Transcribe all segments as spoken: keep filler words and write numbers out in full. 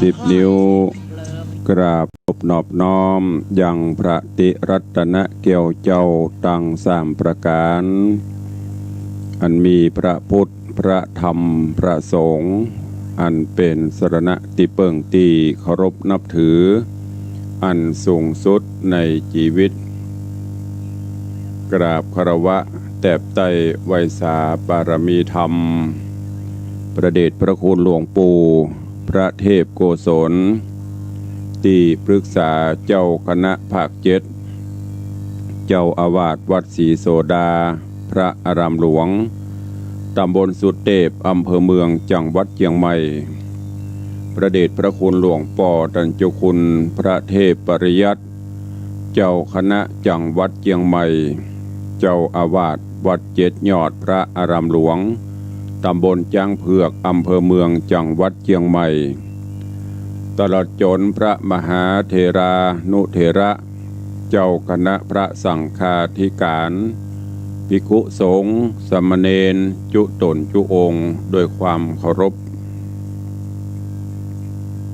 สิบนิ้ว กราบเคารพนอบน้อมยังพระติรัตนแก้วเจ้าตังสามประก๋าน อันมีพระพุทธ พระธรรม พระสงฆ์ อันเป๋นสรณะตี้เปิ้งตี้เคารพนับถือ อันสูงสุดในจีวิต กราบคารวะแตบไต้ไหว้สาบารมีธรรม พระเดชพระคุณหลวงปู่ พระเทพโกศล ตี้ปรึกษาเจ้าคณะภาคเจ็ด เจ้าอาวาสวัดศรีโสดา พระอารามหลวง ตำบลสุเตพ อำเภอเมือง จังหวัดเจียงใหม่ พระเดชพระคุณหลวงป้อต้านเจ้าคุณพระเทพปริยัติ เจ้าคณะจังหวัดเจียงใหม่ เจ้าอาวาสวัดเจ็ดยอด พระอารามหลวง ตำบลจ๊างเผือก อำเภอเมือง จังหวัดเจียงใหม่ ตลอดจ๋นพระมหาเถรานุเถระ เจ้าคณะพระสังฆาธิการ ภิกขุสงฆ์ สามเณร จุ๊ต๋นจุ๊องค์ ด้วยความเคารพ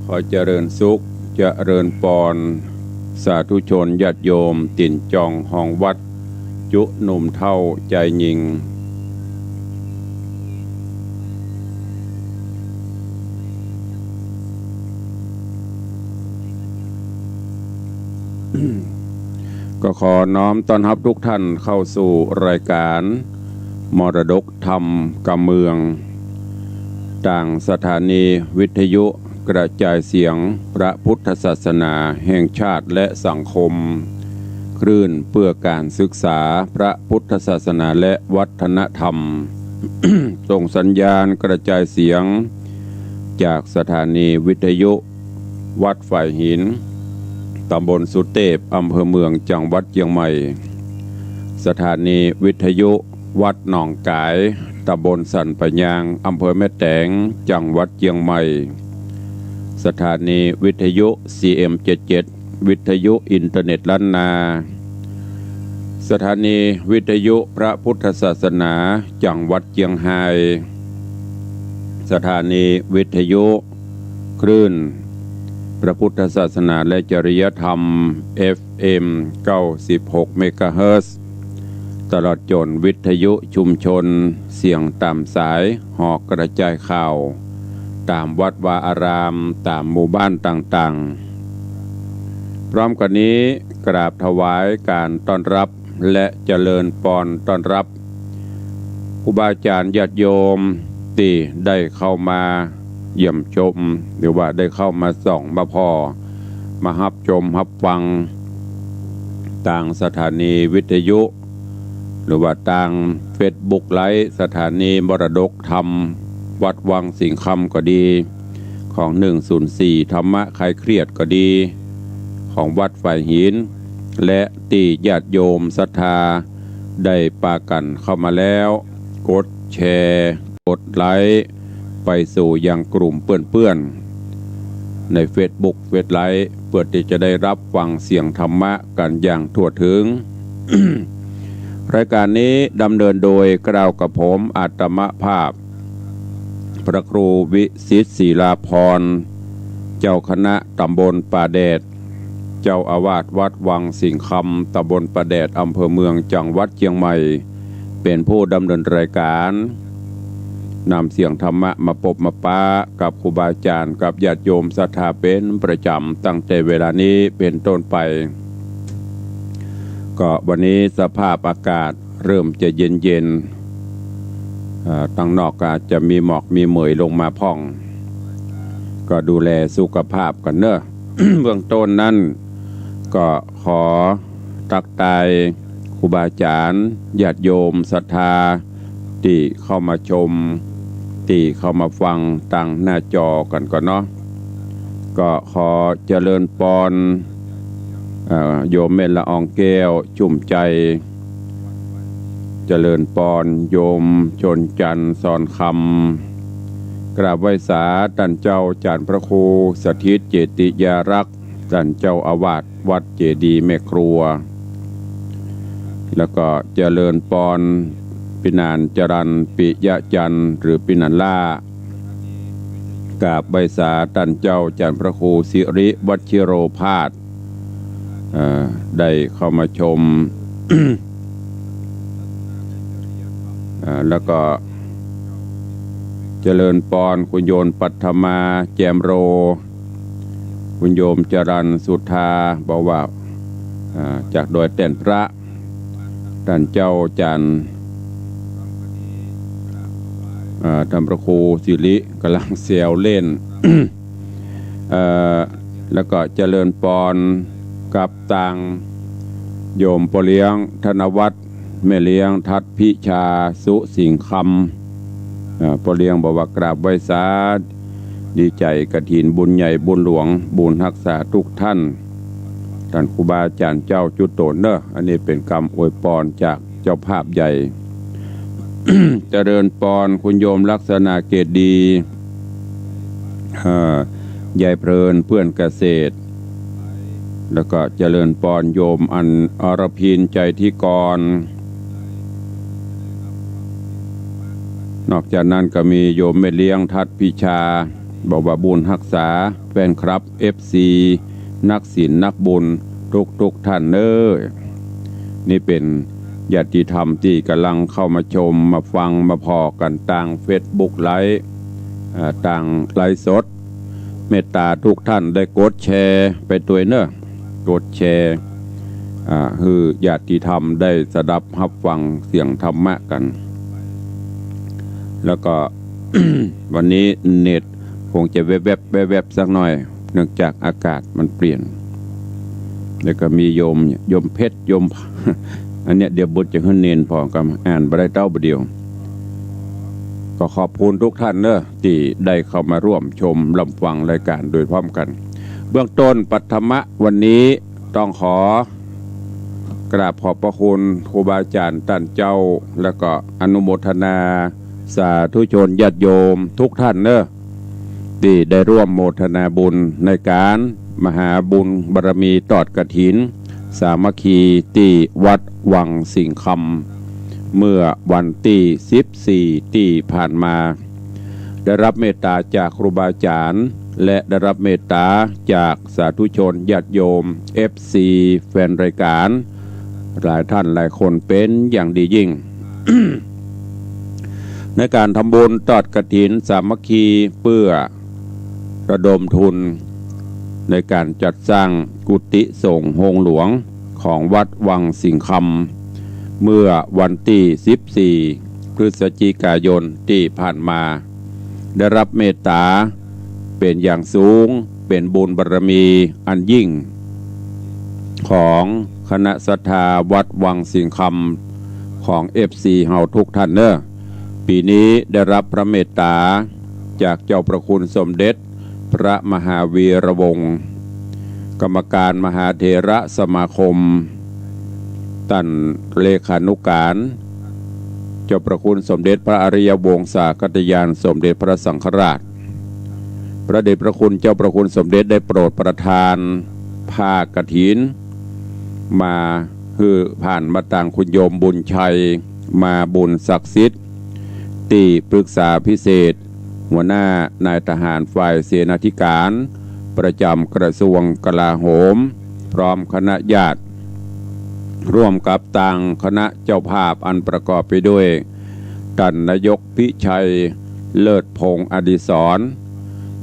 ขอเจริญสุข เจริญปอน สาธุชนญาติโยม ตี๋นจองฮองวัด จุ๊หนุ่มเฒ่าจายญิง ก็ขอน้อมต้อนฮับทุกท่านเข้าสู่รายการมรดกธรรมกำเมือง ตางสถานีวิทยุกระจายเสียงพระพุทธศาสนาแห่งชาติและสังคม คลื่นเพื่อการศึกษาพระพุทธศาสนาและวัฒนธรรม ส่งสัญญาณกระจายเสียงจากสถานีวิทยุวัดฝายหิน ตำบลสุเตพ อำเภอเมือง จังหวัดเจียงใหม่ สถานีวิทยุวัดหนองก๋าย ตำบลสันป่ายาง อำเภอแม่แตง จังหวัดเจียงใหม่ สถานีวิทยุ ซีเอ็มเจ็ดเจ็ด วิทยุอินเทอร์เน็ตล้านนา สถานีวิทยุพระพุทธศาสนาจังหวัดเจียงฮาย สถานีวิทยุคลื่นพระพุทธศาสนาและจริยธรรม เอฟเอ็ม เก้าสิบหก เมกะเฮิรตซ์ ตลอดจ๋นวิทยุชุมชนเสียงต๋ามสาย หอกระจายข่าว ต๋ามวัดวาอาราม ต๋ามหมู่บ้านต่างๆ พร้อมกั๋นนี้กราบถวายการต้อนรับและเจริญปอนต้อนรับครูบาอาจ๋ารย์ญาติโยมตี้ได้เข้ามาเยี่ยมชม หรือว่าได้เข้ามาส่องมาผ่อ มาฮับชมฮับฟัง ตางสถานีวิทยุ หรือว่าตางเฟซบุ๊กไลฟ์ สถานีมรดกธรรมวัดวังสิงห์คำก็ดี ของหนึ่งศูนย์สี่ธรรมะคลายเครียดก็ดี ของวัดฝายหิน และตี้ญาติโยมศรัทธาได้ปากั๋นเข้ามาแล้ว กดแชร์ กดไลค์ ไปสู่ยังกลุ่มเปื้อนๆ ในเฟซบุ๊ก เฟซไลฟ์ เพื่อตี้จะได้ฮับฟังเสียงธรรมะกั๋นอย่างทั่วถึง รายการนี้ดำเนินโดยเกล้ากับผมอาตมาภาพ พระครูวิสิทธิ์ศิลาภรณ์ เจ้าคณะตำบลป่าแดด เจ้าอาวาสวัดวังสิงห์คำ ตำบลป่าแดด อำเภอเมือง จังหวัดเจียงใหม่ เป๋นผู้ดำเนินรายการ นำเสียงธรรมะมาปบมาปะกับครูบาอาจ๋ารย์ กับญาติโยมศรัทธาเป๋นประจ๋ำ ตั้งแต่เวลานี้เป๋นต้นไป ก็วันนี้สภาพอากาศเริ่มจะเย็นๆ อ่า ตังนอกก็อาจจะมีหมอกมีเหมยลงมาพ่อง ก็ดูแลสุขภาพกั๋นเนาะ เบื้องต้นนั้น ก็ขอตั๊กทายครูบาอาจ๋ารย์ ญาติโยมศรัทธา ตี้เข้ามาชม ตี้เข้ามาฟังตางหน้าจอกั๋นก่อนเนาะ ก็ขอเจริญปอน เอ่อ โยมแม่ละอองแก้ว ชุ่มใจ๋ เจริญปอน โยมชนจันทร์ สอนคำ กราบไหว้สาต้านเจ้าอาจ๋ารย์พระครูสถิตเจติยารักษ์ ต้านเจ้าอาวาสวัดเจดีย์แม่ครัว แล้วก็เจริญปอน ปี้หนานจรัญ ปิยะจันทร์ หรือปี้หนานล่า กราบไหว้สาต้านเจ้าจ๋ารย์พระครูสิริวชิโรภาส เอ่อ ได้เข้ามาชม เอ่อ แล้วก็เจริญปอนคุณโยมปัทมา แจ่มโร คุณโยมจรัญสุธา บอกว่า อ่า จากดอยแต้นพระ ต้านเจ้าจ๋ารย์ อ่า ต้านพระครูสิริก่ำลังแซวเล่น เอ่อ แล้วก็เจริญปอนกับตางโยมป้อเลี้ยงธนวัฒน์ แม่เลี้ยงทัดพิชา สุสิงห์คำ อ่า ป้อเลี้ยงบอกว่ากราบไหว้สา ดีใจ๋กฐินบุญใหญ่บุญหลวง บุญฮักษาทุกท่าน ต้านครูบาอาจ๋ารย์เจ้าจุ๊ตนเน่อ อันนี้เป๋นกำอวยปอนจากเจ้าภาพใหญ่ เจริญปอนคุณโยมลักษณะเกตดี เอ่อ ยายเพลินเพื่อนเกษตร แล้วก็เจริญปอนโยมอันอรพิน ใจทิกร นอกจากนั้นก็มีโยมแม่เลี้ยงทัดพิชา บอกว่าบุญฮักษาแฟนคลับ เอฟซี นักศีลนักบุญทุกๆ ท่านเน่อ นี่เป๋นญาติธรรมตี้ก่ำลังเข้ามาชม มาฟัง มาผ่อกั๋นตางเฟซบุ๊กไลฟ์ อ่า ตางไลฟ์สด เมตต๋าทุกท่านได้กดแชร์ไปตวยเน่อ กดแชร์ อ่า หื้อญาติธรรมได้สดับฮับฟังเสียงธรรมะกั๋น แล้วก็ วันนี้เน็ตคงจะแวบๆ แวบๆ สักหน่อย เนื่องจากอากาศมันเปลี่ยน แล้วก็มีโยม โยมเพชร โยม อันเนี้ยเดี๋ยวบุญจะหื้อเณรผ่อ ก็อ่านบ่ได้เต้าบ่าเดี่ยว ก็ขอบคุณทุกท่านเน่อ ตี้ได้เข้ามาร่วมชมร่วมฟังรายก๋านโดยพร้อมกั๋น เบื้องต้นปัทมะวันนี้ต้องขอกราบขอบพระคุณครูบาอาจ๋ารย์ต้านเจ้า แล้วก็อนุโมทนาสาธุชนญาติโยมทุกท่านเน่อ ตี้ได้ร่วมโมทนาบุญในก๋านมหาบุญบารมีตอดกฐินสามัคคีตี้วัดวังสิงห์คำ เมื่อวันตี้สิบสี่ตี้ผ่านมา ได้ฮับเมตต๋าจากครูบาอาจ๋ารย์ และได้ฮับเมตต๋าจากสาธุชนญาติโยม เอฟซี แฟนรายก๋าน หลายท่านหลายคนเป๋นอย่างดียิ่ง ในก๋านทำบุญตอดกฐินสามัคคีเปื้อระดมทุนในก๋านจัดสร้างกุฏิสงฆ์โฮงหลวงของวัดวังสิงห์คำ เมื่อวันตี้สิบสี่ พฤศจิกายนตี้ผ่านมา ได้ฮับเมตต๋าเป๋นอย่างสูง เป๋นบุญบารมีอันยิ่ง ของคณะศรัทธาวัดวังสิงห์คำ ของ เอฟซี เฮาทุกท่านเน่อ ปี๋นี้ได้ฮับพระเมตต๋าจากเจ้าพระคุณสมเด็จพระมหาวีระวงศ์ กรรมการมหาเถระสมาคม ต้านเลขานุก๋าน เจ้าพระคุณสมเด็จพระอริยวงศาคตญาณสมเด็จพระสังฆราช พระเดชพระคุณเจ้าพระคุณสมเด็จได้โปรดประทานผ้ากฐิน มาหื้อผ่านมาตางคุณโยมบุญชัย มาบุญศักดิ์สิทธิ์ ตี้ปรึกษาพิเศษ หัวหน้านายทหารฝ่ายเสนาธิการ ประจ๋ำกระทรวงกลาโหม พร้อมคณะญาติ ร่วมกับตางคณะเจ้าภาพอันประกอบไปด้วย ต้านนายกพิชัย เลิศพงษ์อดิศร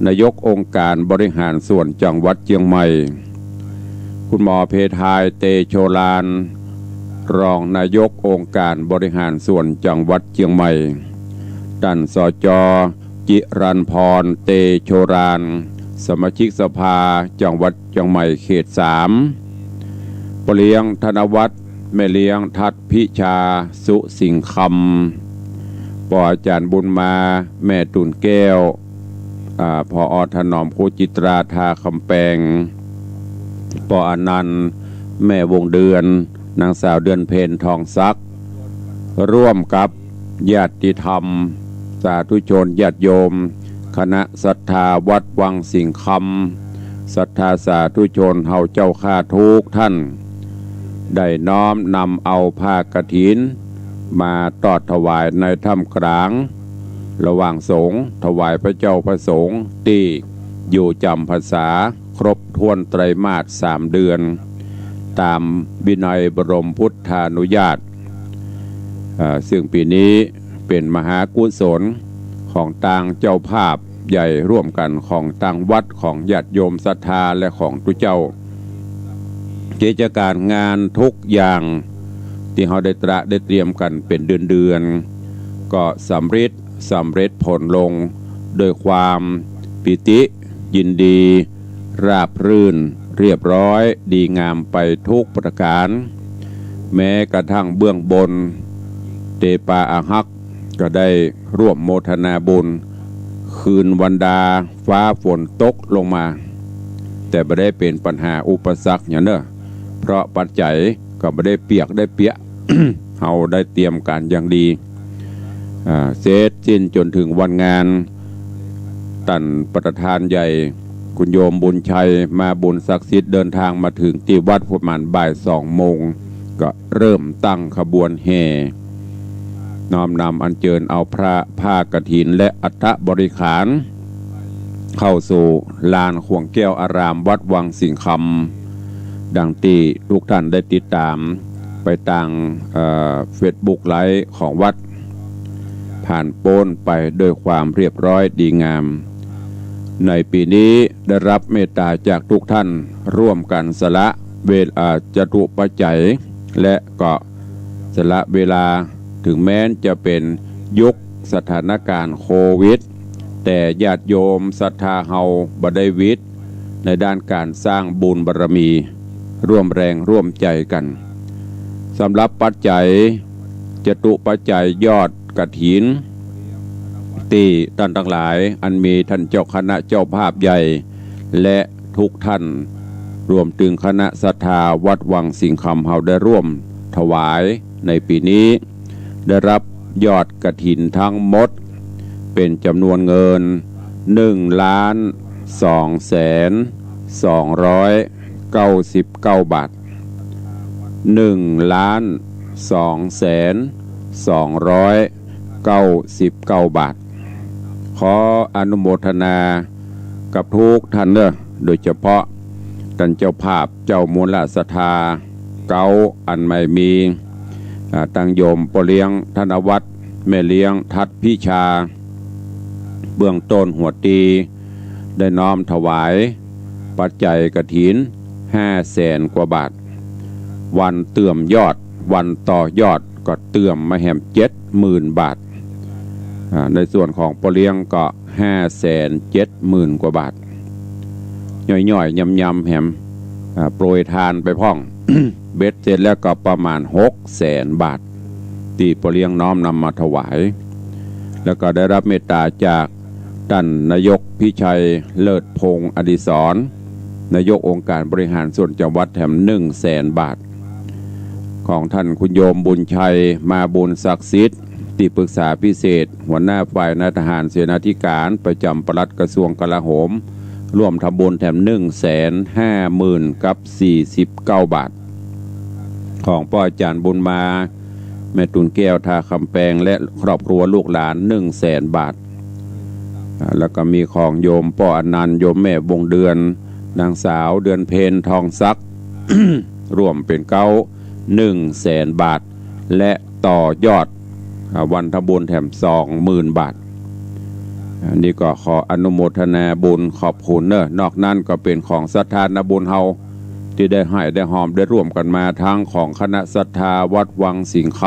นายกองค์การบริหารส่วนจังหวัดเจียงใหม่ คุณหมอเพทาย เตโชลาน รองนายกองค์การบริหารส่วนจังหวัดเจียงใหม่ ต้าน สจ จิรัญพร เตโชลาน สมาชิกสภาจังหวัดเจียงใหม่เขตสาม ป้อเลี้ยงธนวัฒน์ แม่เลี้ยงทัดพิชา สุสิงห์คำ ป้ออาจ๋ารย์บุญมา แม่ตุ่นแก้ว อ่า ผอ.ถนอม ครูจิตรา ทาคำแปง ป้ออนันต์ แม่วงเดือน นางสาวเดือนเพ็ญ ทองศักดิ์ ร่วมกับญาติธรรม สาธุชนญาติโยม คณะศรัทธาวัดวังสิงห์คำ ศรัทธาสาธุชนเฮาเจ้าข้าทุกท่าน ได้น้อมนำเอาผ้ากฐินมาตอดถวายในท่ามกลาง ระหว่างสงฆ์ ถวายพระเจ้าพระสงฆ์ตี้อยู่จำพรรษาครบถ้วนไตรมาสสามเดือน ต๋ามวินัยบรมพุทธานุญาต เอ่อ ซึ่งปี๋นี้เป๋นมหากุศลของตางเจ้าภาพใหญ่ร่วมกั๋นของตางวัด ของญาติโยมศรัทธาและของตุ๊เจ้า กิจก๋ารงานทุกอย่างตี้เฮาได้ตระได้เตรียมกั๋นเป๋นเดือนๆ ก็สำเร็จ สำเร็จผลลงโดยความปีติยินดี ราบรื่นเรียบร้อยดีงามไปทุกประก๋าน แม้กระทั่งเบื้องบน เตปาอาฮักก็ได้ร่วมโมทนาบุญ คืนวันดาฟ้าฝนตกลงมา แต่บ่ได้เป๋นปัญหาอุปสรรคหยังเน่อ เพราะปัจจัยก็บ่ได้เปียกได้เปียะ เฮาได้เตรียมก๋านอย่างดี อ่า เสร็จสิ้นจ๋นเถิงวันงาน ต้านประธานใหญ่ คุณโยมบุญชัย มาบุญศักดิ์สิทธิ์ เดินทางมาเถิงตี้วัดประมาณบ่ายสองโมง ก็เริ่มตั้งขบวนแห่ น้อมนำอัญเจิญเอาพระ ผ้ากฐิน และอัฐบริขาร เข้าสู่ลานขวงแก้วอารามวัดวังสิงห์คำ ดังตี้ทุกท่านได้ติดต๋ามไปตาง เอ่อ เฟซบุ๊กไลฟ์ของวัด ผ่านป๊นไปด้วยความเรียบร้อยดีงาม ในปี๋นี้ได้รับเมตต๋าจากทุกท่านร่วมกั๋นสละเวลา จตุปัจจัย และก็สละเวลา ถึงแม้นจะเป๋นยุคสถานก๋ารณ์โควิด แต่ญาติโยมศรัทธาเฮาบ่ได้หวิดในด้านก๋านสร้างบุญบารมี ร่วมแรงร่วมใจ๋กั๋น สำหรับปัจจัย จตุปัจจัยยอดกฐิน ตี้ต้านตังหลาย อันมีต้านเจ้าคณะเจ้าภาพใหญ่ และทุกท่าน รวมเถิงคณะศรัทธาวัดวังสิงห์คำเฮาได้ร่วมถวายในปี๋นี้ ได้รับยอดกฐินทั้งหมด เป๋นจ๋ำนวนเงิน หนึ่งล้านสองแสนสองร้อยเก้าสิบเก้าบาท หนึ่งล้านสองแสนสองร้อยเก้าสิบเก้าบาท ขออนุโมทนากับทุกท่านเน่อ โดยเฉพาะต้านเจ้าภาพเจ้ามูลศรัทธาเก๊า อันหมายมี อ่า ตังโยมป้อเลี้ยงธนวัฒน์ แม่เลี้ยงทัดพิชา เบื้องต้นหัวตี ได้น้อมถวายปัจจัยกฐินห้าแสนกว่าบาท วันเติ่มยอด วันต่อยอดก็เติ่มมาแหมเจ็ดหมื่นบาท อ่า ในส่วนของป้อเลี้ยงก็ห้าแสนเจ็ดหมื่นกว่าบาท ย่อยๆ ยำๆ แหม อ่า โปรยทานไปพ่อง เบ็ดเสร็จแล้วก็ประมาณหกแสนบาท ตี้ป้อเลี้ยงน้อมนำมาถวาย แล้วก็ได้รับเมตต๋าจากต้านนายกพิชัย เลิศพงษ์อดิศร นายกองค์การบริหารส่วนจังหวัดแถมหนึ่งแสนบาท ของต้านคุณโยมบุญชัย มาบุญศักดิ์สิทธิ์ ตี้ปรึกษาพิเศษ หัวหน้าฝ่ายนายทหารเสนาธิการ ประจ๋ำปลัดกระทรวงกลาโหม ร่วมทำบุญแถมหนึ่งแสนห้าหมื่นกับสี่สิบเก้าบาท ของป้ออาจ๋ารย์บุญมา แม่ตูนแก้ว ท่าคำแปง และครอบครัวลูกหลานหนึ่งแสนบาท อ่า แล้วก็มีของโยมป้ออนันต์ โยมแม่วงเดือน นางสาวเดือนเพ็ญ ทองศักดิ์ ร่วมเป๋นเก๊าหนึ่งแสนบาท และต่อยอด อ่า วันทำบุญแถมสองหมื่นบาท อันนี้ก็ขออนุโมทนาบุญขอบคุณเน่อ นอกนั้นก็เป๋นของศรัทธาญาติบุญเฮา ตี้ได้ฮ่อยได้ฮอมได้ร่วมกั๋นมา ตังของคณะศรัทธาวัดวังสิงห์ค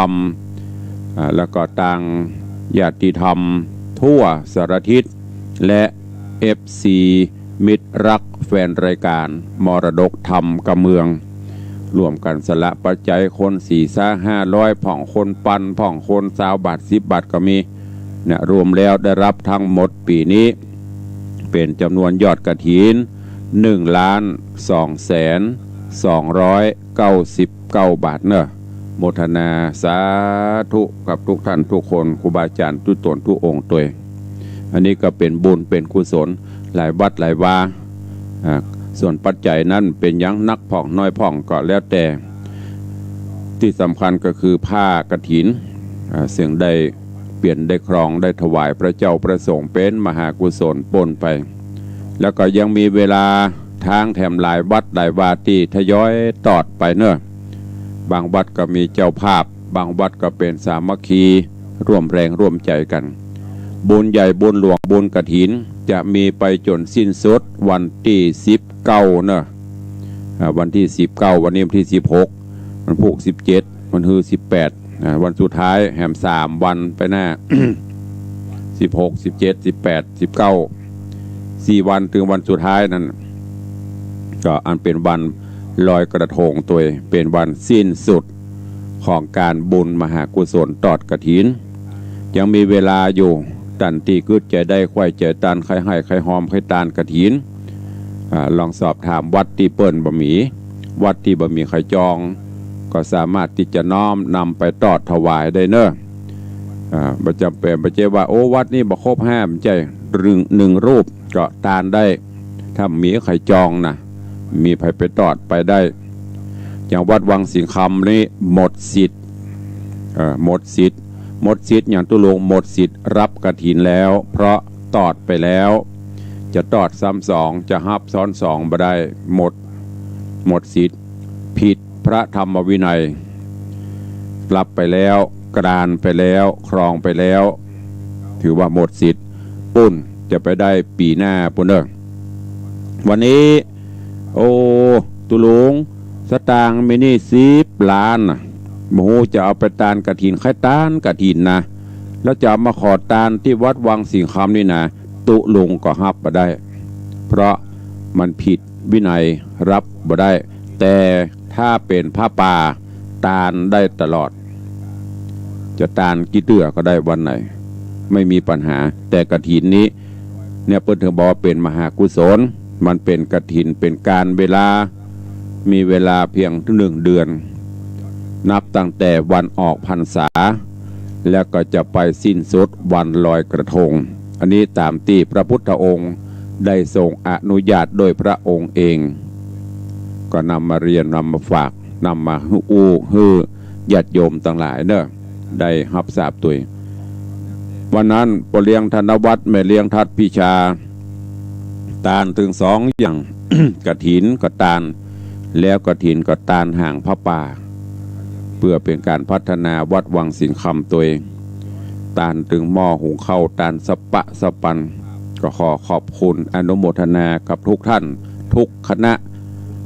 ำ อ่า แล้วก็ตังญาติธรรมทั่วสารทิศ และ เอฟซี มิตรรักแฟนรายการมรดกธรรมกำเมือง ร่วมกั๋นสละปัจจัย คนสี่ซาห้าร้อยพ่อง คนปันพ่อง คนซาวบาท สิบบาทก็มี เนี่ย รวมแล้วได้รับตังหมดปี๋นี้ เป๋นจ๋ำนวนยอดกฐิน หนึ่งล้านสองแสนสองร้อยเก้าสิบเก้าบาทเน่อ โมทนาสาธุกับทุกท่านทุกคน ครูบาอาจ๋ารย์ทุกต๋นทุกองค์ตวย อันนี้ก็เป๋นบุญเป๋นกุศลหลายวัดหลายวา อ่า ส่วนปัจจัยนั้นเป๋นหยังนักพ่องน้อยพ่องก็แล้วแต่ ตี้สำคัญก็คือผ้ากฐิน อ่า ซึ่งได้ เปลี่ยนได้ครองได้ถวายพระเจ้าพระสงฆ์เป๋นมหากุศลป้นไป แล้วก็ยังมีเวลาตางแถมหลายวัดหลายวาตี้ทยอยตอดไปเนาะ บางวัดก็มีเจ้าภาพ บางวัดก็เป๋นสามัคคีร่วมแรงร่วมใจ๋กั๋น บุญใหญ่บุญหลวงบุญกฐินจะมีไปจ๋นสิ้นสุดวันตี้สิบเก้าเนาะ อ่า วันตี้สิบเก้า วันนี้วันตี้สิบหก วันพูกสิบเจ็ด วันฮือสิบแปด อ่า วันสุดท้ายแหมสามวันไปหน้า สิบหก สิบเจ็ด สิบแปด สิบเก้า สี่วันเถิงวันสุดท้ายนั้น ก็อันเป๋นวันลอยกระทงตวย เป๋นวันสิ้นสุดของก๋านบุญมหากุศลตอดกฐิน ยังมีเวลาอยู่ ต้านตี้กึ๊ดใจ๋ได้ใค่ใจ๋ตาน ใค่ไห้ใค่ฮอมใค่ตานกฐิน อ่า ลองสอบถามวัดตี้เปิ้นบ่มี วัดตี้บ่มีใค่จอง ก็สามารถตี้จะน้อมนำไปตอดถวายได้เนาะ อ่า บ่จ๋ำเป๋น บ่ใจ้ว่า โอ้ วัดนี้บ่ครบห้า บ่ใจ้ หนึ่ง หนึ่งรูปก็ตานได้ ถ้ามีใค่จองนะ มีใผไปตอดไปได้ อย่างวัดวังสิงห์คำนี่หมดสิทธิ์ เอ่อ หมดสิทธิ์ หมดสิทธิ์อย่างตุ๊ลุง หมดสิทธิ์ฮับกฐินแล้ว เพราะตอดไปแล้ว จะตอดซ้ำสอง จะฮับซ้อนสองบ่ได้ หมด หมดสิทธิ์ ผิดพระธรรมวินัย ฮับไปแล้ว กรานไปแล้ว ครองไปแล้ว ถือว่าหมดสิทธิ์ ปุ้น จะไปได้ปี๋หน้าปุ้นเน่อ วันนี้ โอ้ ตุ๊ลุง สตางค์มีหนี้สิบล้านน่ะ บ่ฮู้จะเอาไปตานกฐิน ใค่ตานกฐินนะ แล้วจะเอามาขอตานตี้วัดวังสิงห์คำนี่นะ ตุ๊ลุงก็ฮับบ่ได้ เพราะมันผิดวินัย ฮับบ่ได้ แต่ถ้าเป๋นผ้าป่า ตานได้ตลอด จะตานกี่เตื้อก็ได้วันไหน ไม่มีปัญหา แต่กฐินนี้ เนี่ยเปิ้นเถิงบอกว่าเป๋นมหากุศล มันเป๋นกฐิน เป๋นก๋านเวลา มีเวลาเพียงหนึ่งเดือน นับตั้งแต่วันออกพรรษา แล้วก็จะไปสิ้นสุดวันลอยกระทง อันนี้ต๋ามตี้พระพุทธองค์ได้ทรงอนุญาตโดยพระองค์เอง ก็นำมาเรียน นำมาฝาก นำมาอู้หื้อญาติโยมตังหลายเนาะ ได้ฮับทราบตวย วันนั้นป้อเลี้ยงธนวัฒน์ แม่เลี้ยงทัดพิชา ตานเถิงสองอย่าง กฐินก็ตาน แล้วกฐินก็ตานหางผ้าป่า เปื้อเป๋นก๋านพัฒนาวัดวังสิงห์คำตวย ตานเถิงหม้อหุงข้าว ตานสะปะสะปัน ก็ขอขอบคุณอนุโมทนากับทุกท่าน ทุกคณะ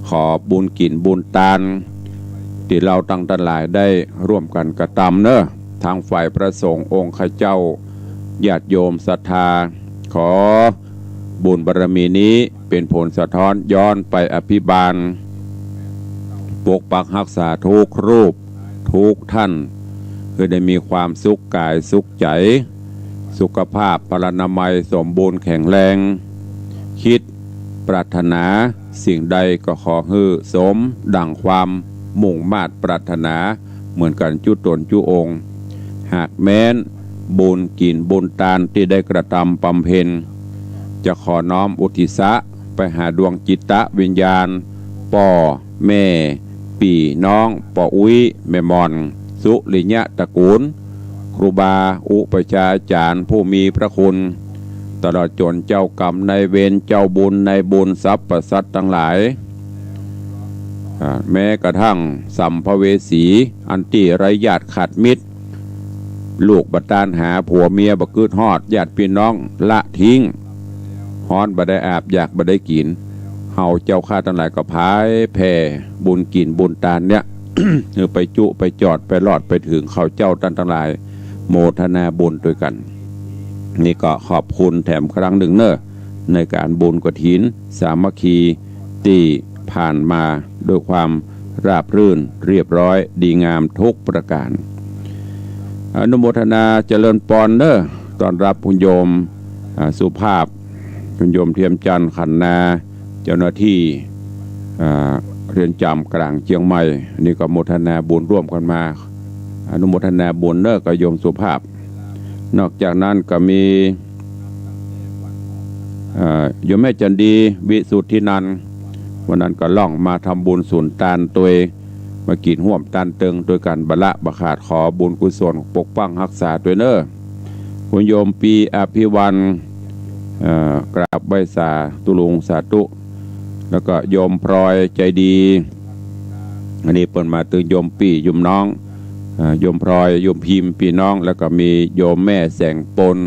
ขอบุญกิ๋นบุญตาน ตี้เฮาตังตังหลายได้ร่วมกั๋นกระตำเนาะ ตางฝ่ายพระสงฆ์องค์ข้าเจ้า ญาติโยมศรัทธา ขอบุญบารมีนี้เป๋นผลสะท้อนย้อนไปอภิบาล ปกปักฮักษาทุกรูป ทุกท่าน หื้อได้มีความสุขก๋ายสุขใจ๋ สุขภาพพลานามัยสมบูรณ์แข็งแรง คิดปรารถนาสิ่งใดก็ขอหื้อสมดังความมุ่งมาดปรารถนาเหมือนกั๋นจุ๊ต๋นจุ๊องค์ หากแม้นบุญกิ๋นบุญตานตี้ได้กระตำบำเพ็ญ จะขอน้อมอุทิศะไปหาดวงจิตวิญญาณ ป้อ แม่ ปี้น้อง ป้ออุ๊ย แม่หม่อน สุริยะตระกูล ครูบาอุปัชฌาย์อาจ๋ารย์ผู้มีพระคุณ ตลอดจ๋นเจ้ากรรมนายเวร เจ้าบุญนายบุญ สรรพสัตว์ตังหลาย อ่า แม้กระทั่งสัมภเวสี อันตี้ไร้ญาติขาดมิตร ลูกบ่ตานหา ผัวเมียบ่กึ๊ดฮอด ญาติปี้น้องละทิ้ง ฮ้อนบ่ได้อาบ อยากบ่ได้กิ๋น เฮาเจ้าข้าตังหลายก็ผายแผ่บุญกิ๋นบุญตานเนี่ย หื้อไปจุไปจอด ไปรอดไปเถิงเขาเจ้าต้านตังหลาย โมทนาบุญตวยกั๋น นี่ก็ขอบคุณแถมครั้งนึ่งเนาะ ในก๋านบุญกฐินสามัคคีตี้ผ่านมาด้วยความราบรื่นเรียบร้อยดีงามทุกประก๋าน อนุโมทนาเจริญปอนเนาะ ต้อนฮับคุณโยม อ่า สุภาพ คุณโยมเทียมจันทร์ ขันนา เจ้าหน้าตี้ อ่า เรือนจ๋ำกลางเจียงใหม่ นี่ก็โมทนาบุญร่วมกั๋นมา อนุโมทนาบุญเนาะกับโยมสุภาพ นอกจากนั้นก็มี เอ่อ โยมแม่จันดี วิสุทธินันท์ วันนั้นก็ล่องมาทำบุญสุนตานตวย มากิ๋นฮ่วมตานเติงตวยกั๋นบ่ละบ่ขาด ขอบุญกุศลปกปักฮักษาตวยเนาะ คุณโยมปีอภิวัน เอ่อ กราบไหว้สาธุลุง สาธุ แล้วก็โยมพลอยใจดี อันนี้เปิ้นมาตึงโยมปี้โยมน้อง เอ่อ โยมพลอย โยมพิมพ์ ปี้น้อง แล้วก็มีโยมแม่แสงปน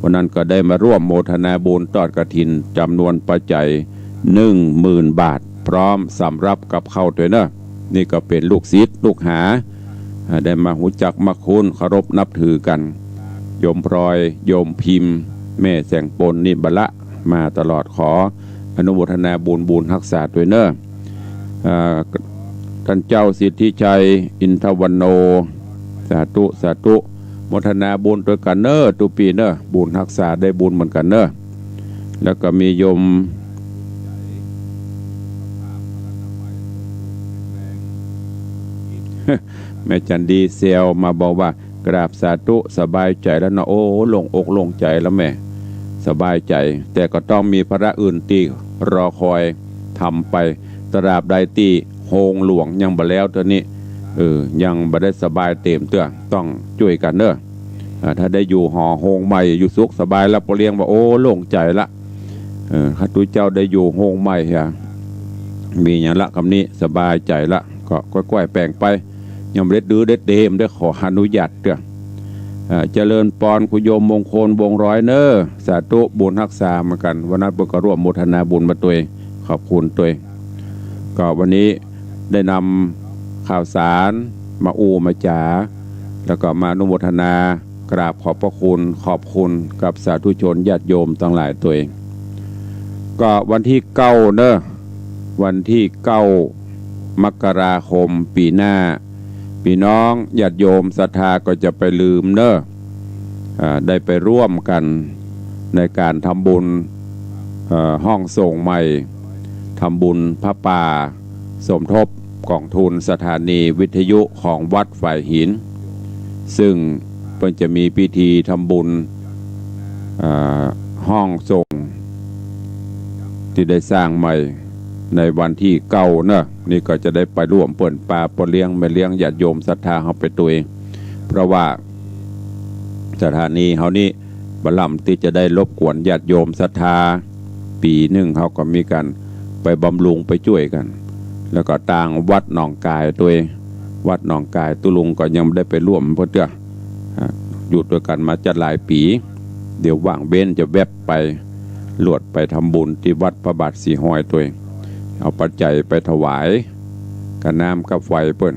วันนั้นก็ได้มาร่วมโมทนาบุญตอดกฐินจ๋ำนวนปัจจัยหนึ่งหมื่นบาท พร้อมสำรับกับข้าวตวยเนาะ นี่ก็เป๋นลูกศิษย์ลูกหา อ่า ได้มาฮู้จักมาคุ้นเคารพนับถือกั๋น โยมพลอย โยมพิมพ์ แม่แสงปน นี่บ่ละมาตลอด ขออนุโมทนาบุญ บุญฮักษาตวยเนาะ อ่า ต้านเจ้าสิทธิชัย อินทวันโน สาธุ สาธุ โมทนาบุญตวยกั๋นเนาะ ตุ๊ปี้เนาะ บุญฮักษาได้บุญเหมือนกั๋นเนาะ แล้วก็มีโยม แม่จันดีแซวมาบอกว่า กราบสาธุ สบายใจ๋แล้วเนาะ โอ้ โล่งอกโล่งใจ๋แล้วแม่ สบายใจ๋ แต่ก็ต้องมีภาระอื่นตี้รอคอยทำไป ตราบใดตี้โฮงหลวงยังบ่แล้วเตื้อนี้ เออ ยังบ่ได้สบายเต๋มเตื้อ ต้องจ้วยกั๋นเนาะ อ่า ถ้าได้อยู่หอโฮงใหม่ อยู่สุขสบายแล้ว ป้อเลี้ยงว่า โอ้ โล่งใจ๋ละ เออ ข้าตุ๊เจ้าได้อยู่โฮงใหม่เหีย มีหยังละกำนี้ สบายใจ๋ละ ก็ก้อยๆ แป๋งไป ยังบ่ได้ดื้อได้เต๋ม ได้ขออนุญาตเตื้อ อ่า เจริญปอน คุณโยมมงคล วงศ์ร้อยเนาะ สาธุ บุญฮักษาเหมือนกั๋น วันนั้นเปิ้นก็ร่วมโมทนาบุญมาตวย ขอบคุณตวย ก็วันนี้ได้นำข่าวสารมาอู้มาจ๋า แล้วก็มาอนุโมทนา กราบขอบพระคุณ ขอบคุณกับสาธุชนญาติโยมตังหลายตวย ก็วันตี้เก้าเนาะ วันตี้เก้า มกราคมปี๋หน้า ปี้น้องญาติโยมศรัทธาก็จะไปลืมเนาะ อ่า ได้ไปร่วมกั๋นในก๋านทำบุญ เอ่อ ห้องส่งใหม่ ทำบุญผ้าป่า สมทบก๋องทุนสถานีวิทยุของวัดฝายหิน ซึ่งเปิ้นจะมีพิธีทำบุญ อ่า ห้องส่ง ตี้ได้สร้างใหม่ในวันตี้เก้าเนาะ นี่ก็จะได้ไปร่วมเปิ้นปาป้อเลี้ยงแม่เลี้ยงญาติโยมศรัทธาเฮาไปตวย เพราะว่าสถานีเฮานี้บ่ล้ำตี้จะได้รบกวนญาติโยมศรัทธา ปี๋นึ่งเฮาก็มีก๋านไปบำรุงไปจ้วยกั๋น แล้วก็ตางวัดหนองก๋ายตวย วัดหนองก๋ายตุ๊ลุงก็ยังบ่ได้ไปร่วมเปิ้นเตื้อ อ่า อยู่ตวยกั๋นมาจะหลายปี๋ เดี๋ยวว่างเว้นจะแว็บไป ลวดไปทำบุญตี้วัดพระบาทสีห้อยตวย เอาปัจจัยไปถวาย กับน้ำกับไฟเปิ้น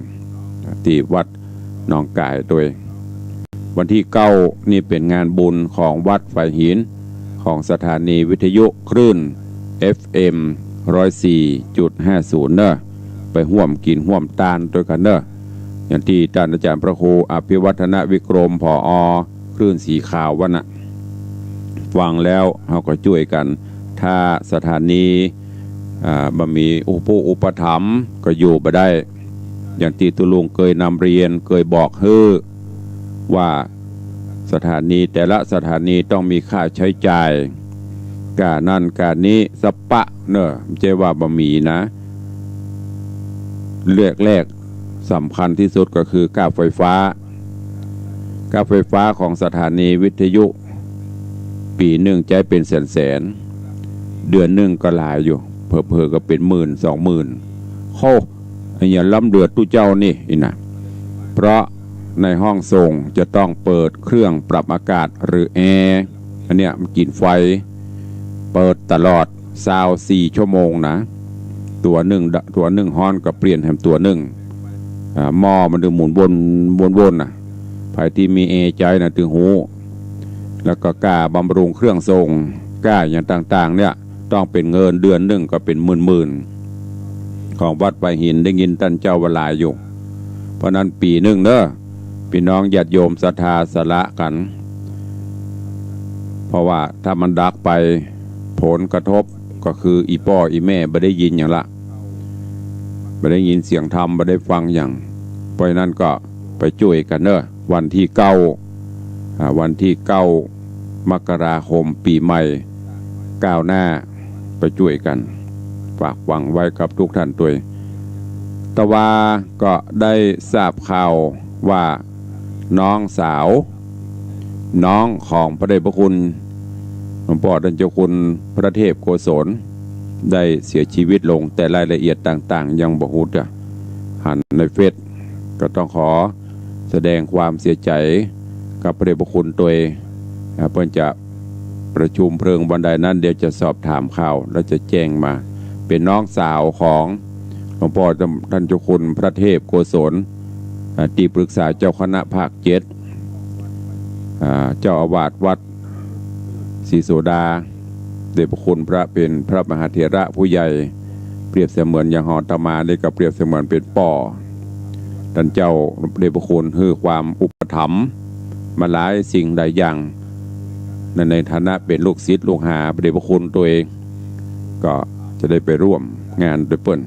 ตี้วัดหนองก๋ายตวย วันตี้เก้านี่เป๋นงานบุญของวัดฝายหิน ของสถานีวิทยุคลื่น เอฟเอ็ม ร้อยสี่จุดห้าศูนย์ เนาะ ไปฮ่วมกิ๋นฮ่วมตานตวยกั๋นเนาะ อย่างตี้ต้านอาจ๋ารย์พระครูอภิวัฒนวิกรม ผอ คลื่นสีขาววันน่ะ ฟังแล้วเฮาก็จ้วยกั๋น ถ้าสถานี อ่า บ่มีอุปุอุปถัมภ์ก็อยู่บ่ได้ อย่างตี้ตุ๊ลุงเกยนำเรียน เกยบอกหื้อ ว่าสถานีแต่ละสถานีต้องมีค่าใจ๊จ่าย ก้านั้นก้านี้สัปปะเนาะ บ่ใจ้ว่าบ่มีนะ เรื่องแรกสำคัญตี้สุดก็คือก้าไฟฟ้า ก้าไฟฟ้าของสถานีวิทยุ ปี๋นึ่งใจ๊เป๋นแสนๆ เดือนนึ่งก็หลายอยู่ เผลอๆ ก็เป๋นหมื่นสองหมื่น โฮ อันเนี้ยล้ำเหลือตุ๊เจ้านี่ อี้นะ เพราะในห้องส่งจะต้องเปิดเครื่องปรับอากาศหรือแอร์ อันเนี้ยมันกิ๋นไฟ เปิดตลอดซาวสี่ชั่วโมงนะ ตั๋วนึ่งด- ตั๋วนึ่งฮ้อนก็เปลี่ยนแหมตั๋วนึ่ง อ่า หม้อมันตึงหมุนวนๆ น่ะ ใผตี้มีแอร์ใจ๊น่ะตึงฮู้ แล้วก็ก้าบำรุงเครื่องส่ง ก้าอย่างต่างๆ เนี่ย ต้องเป๋นเงินเดือนนึ่งก็เป๋นหมื่นๆ ของวัดฝายหินได้ยินต้านเจ้าว่าหลายอยู่ เพราะนั้นปี๋นึ่งเนาะ ปี้น้องญาติโยมศรัทธาสละกั๋น เพราะว่าถ้ามันดับไป ผลกระทบก็คืออี่ป้ออี่แม่บ่ได้ยินหยังละ บ่ได้ยินเสียงธรรม บ่ได้ฟังหยัง เพราะฉะนั้นก็ไปจ้วยกั๋นเนาะ วันตี้เก้า อ่า วันตี้เก้า มกราคม ปี๋ใหม่ก้าวหน้า ไปจ้วยกั๋น ฝากฝังไว้กับทุกท่านตวย ตะวาก็ได้ทราบข่าวว่าน้องสาว น้องของพระเดชพระคุณหลวงป้อต้านเจ้าคุณพระเทพโกศล ได้เสียชีวิตลง แต่รายละเอียดต่างๆ ยังบ่ฮู้เตื้อ หันในเฟซ ก็ต้องขอแสดงความเสียใจ๋กับพระเดชพระคุณตวย อ่า เปิ้นจะประชุมเพลิงวันใดนั้น เดี๋ยวจะสอบถามข่าวแล้วจะแจ้งมา เป๋นน้องสาวของหลวงป้อต้านเจ้าคุณพระเทพโกศล อ่า ตี้ปรึกษาเจ้าคณะภาคเจ็ด อ่า เจ้าอาวาสวัดศรีโสดา เดชพระคุณพระเป๋นพระมหาเถระผู้ใหญ่ เปรียบเสมือนอย่างเฮาอาตมานี่ก็เปรียบเสมือนเป๋นป้อ ต้านเจ้าเดชพระคุณหื้อความอุปถัมภ์มาหลายสิ่งหลายอย่าง ใน ในฐานะเป๋นลูกศิษย์ลูกหาเดชพระคุณตวย ก็จะได้ไปร่วมงานตวยเปิ้น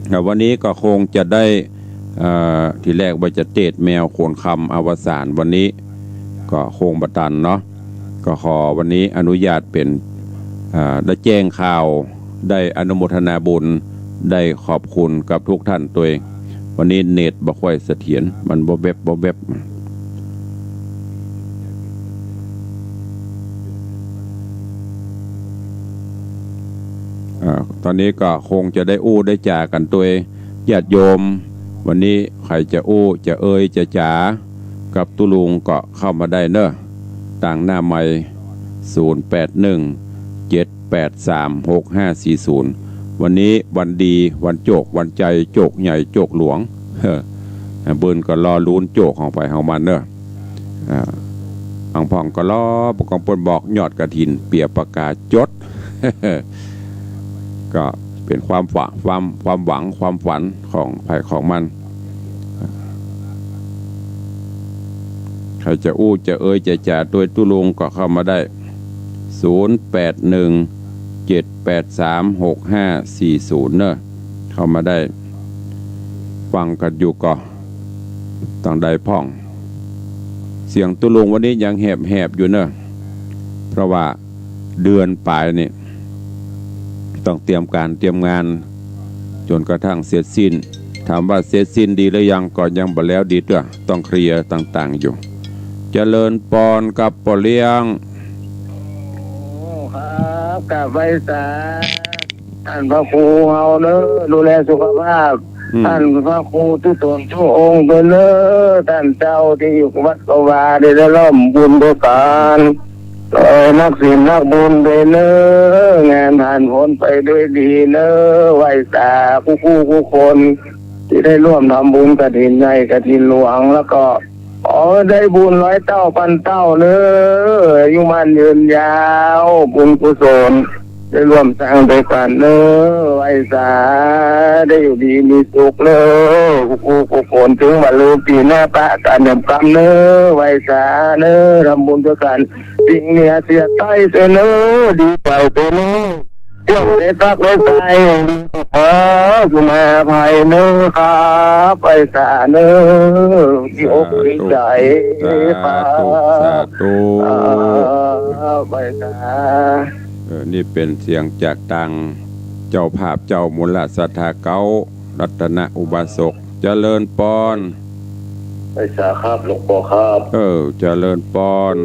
แล้ววันนี้ก็คงจะได้ เอ่อ ทีแรกว่าจะเตศน์แมวโขนคำอวสาน วันนี้ก็คงบ่ตันเนาะ ก็ขอวันนี้อนุญาตเป๋น อ่า ได้แจ้งข่าว ได้อนุโมทนาบุญ ได้ขอบคุณกับทุกท่านตวย วันนี้เน็ตบ่ค่อยเสถียร มันบ่แวบบ่แวบ อ่า ตอนนี้ก็คงจะได้อู้ได้จ๋ากั๋นตวย ญาติโยม วันนี้ใผจะอู้จะเอยจะจ๋ากับตุ๊ลุงก็เข้ามาได้เน่อ ตางหน้าไมค์ ศูนย์แปดหนึ่ง เจ็ดแปดสาม หกห้าสี่ศูนย์ วันนี้วันดี วันโจค วันใจ๋ โจคใหญ่ โจคหลวง เฮ้อ บุญก็รอลุ้นโจคของใผของมันเน่อ อ่า บางพ่องก็รอ บางพ่องเปิ้นบอกยอดกฐิน เปียปากกาจด ก็เป๋นความฝัน ความ ความหวัง ความฝันของใผของมัน ใผจะอู้จะเอยจะจ๋าตวยตุ๊ลุงก็เข้ามาได้ ศูนย์แปดหนึ่ง เจ็ดแปดสาม หกห้าสี่ศูนย์ เน่อ เข้ามาได้ ฟังกั๋นอยู่ก่อ ตางใดพ่อง เสียงตุ๊ลุงวันนี้ยังแหบๆ อยู่เน่อ เพราะว่าเดือนป๋ายนี่ ต้องเตรียมก๋านเตรียมงาน จ๋นกระทั่งเสร็จสิ้น ถามว่าเสร็จสิ้นดีหรือยัง ก็ยังบ่แล้วดีเตื้อ ต้องเคลียร์ต่างๆ อยู่ เจริญปอนครับป้อเลี้ยง โอ้ ครับ กราบไหว้สา ต้านพระครูเฮาเน่อ ดูแลสุขภาพ อืม ต้านพระครูทุกต๋นทุกองค์ตวยเน่อ ต้านเจ้าตี้อยู่วัดกวา ได้ร่วมบุญตวยกั๋น เอ่อ นักศีลนักบุญตวยเน่อ งานผ่านพ้นไปด้วยดีเน่อ ไหว้สากู้ๆ กู้คน ตี้ได้ร่วมทำบุญกฐินใหญ่กฐินหลวง แล้วก็ ขอได้บุญร้อยเต้าพันเต้าเน่อ อายุมั่นยืนยาว บุญกุศล ได้ร่วมสร้างตวยกั๋นเน่อ ไหว้สา ได้อยู่ดีมีสุขเน่อ กู้ๆ กู้คน เถิงวันลือปี๋หน้าปะกั๋นยามกำเน่อ ไหว้สาเน่อ ทำบุญตวยกั๋น สิ่งเหนือเสียใต้ตวยเน่อ ดีใจ๋ตวยเน่อ เที่ยวได้ปักได้ใต้ ขอสุมาภัยเน่อครับ ไหว้สาเน่อ ดีอกดีใจ๋ สาธุ ครับ สาธุ สาธุ ครับ ไหว้สา เออ นี่เป๋นเสียงจากตางเจ้าภาพเจ้ามูลศรัทธาเก๊า รัตนอุบาสก เจริญปอน ไหว้สาครับ หลวงป้อครับ เออ เจริญปอน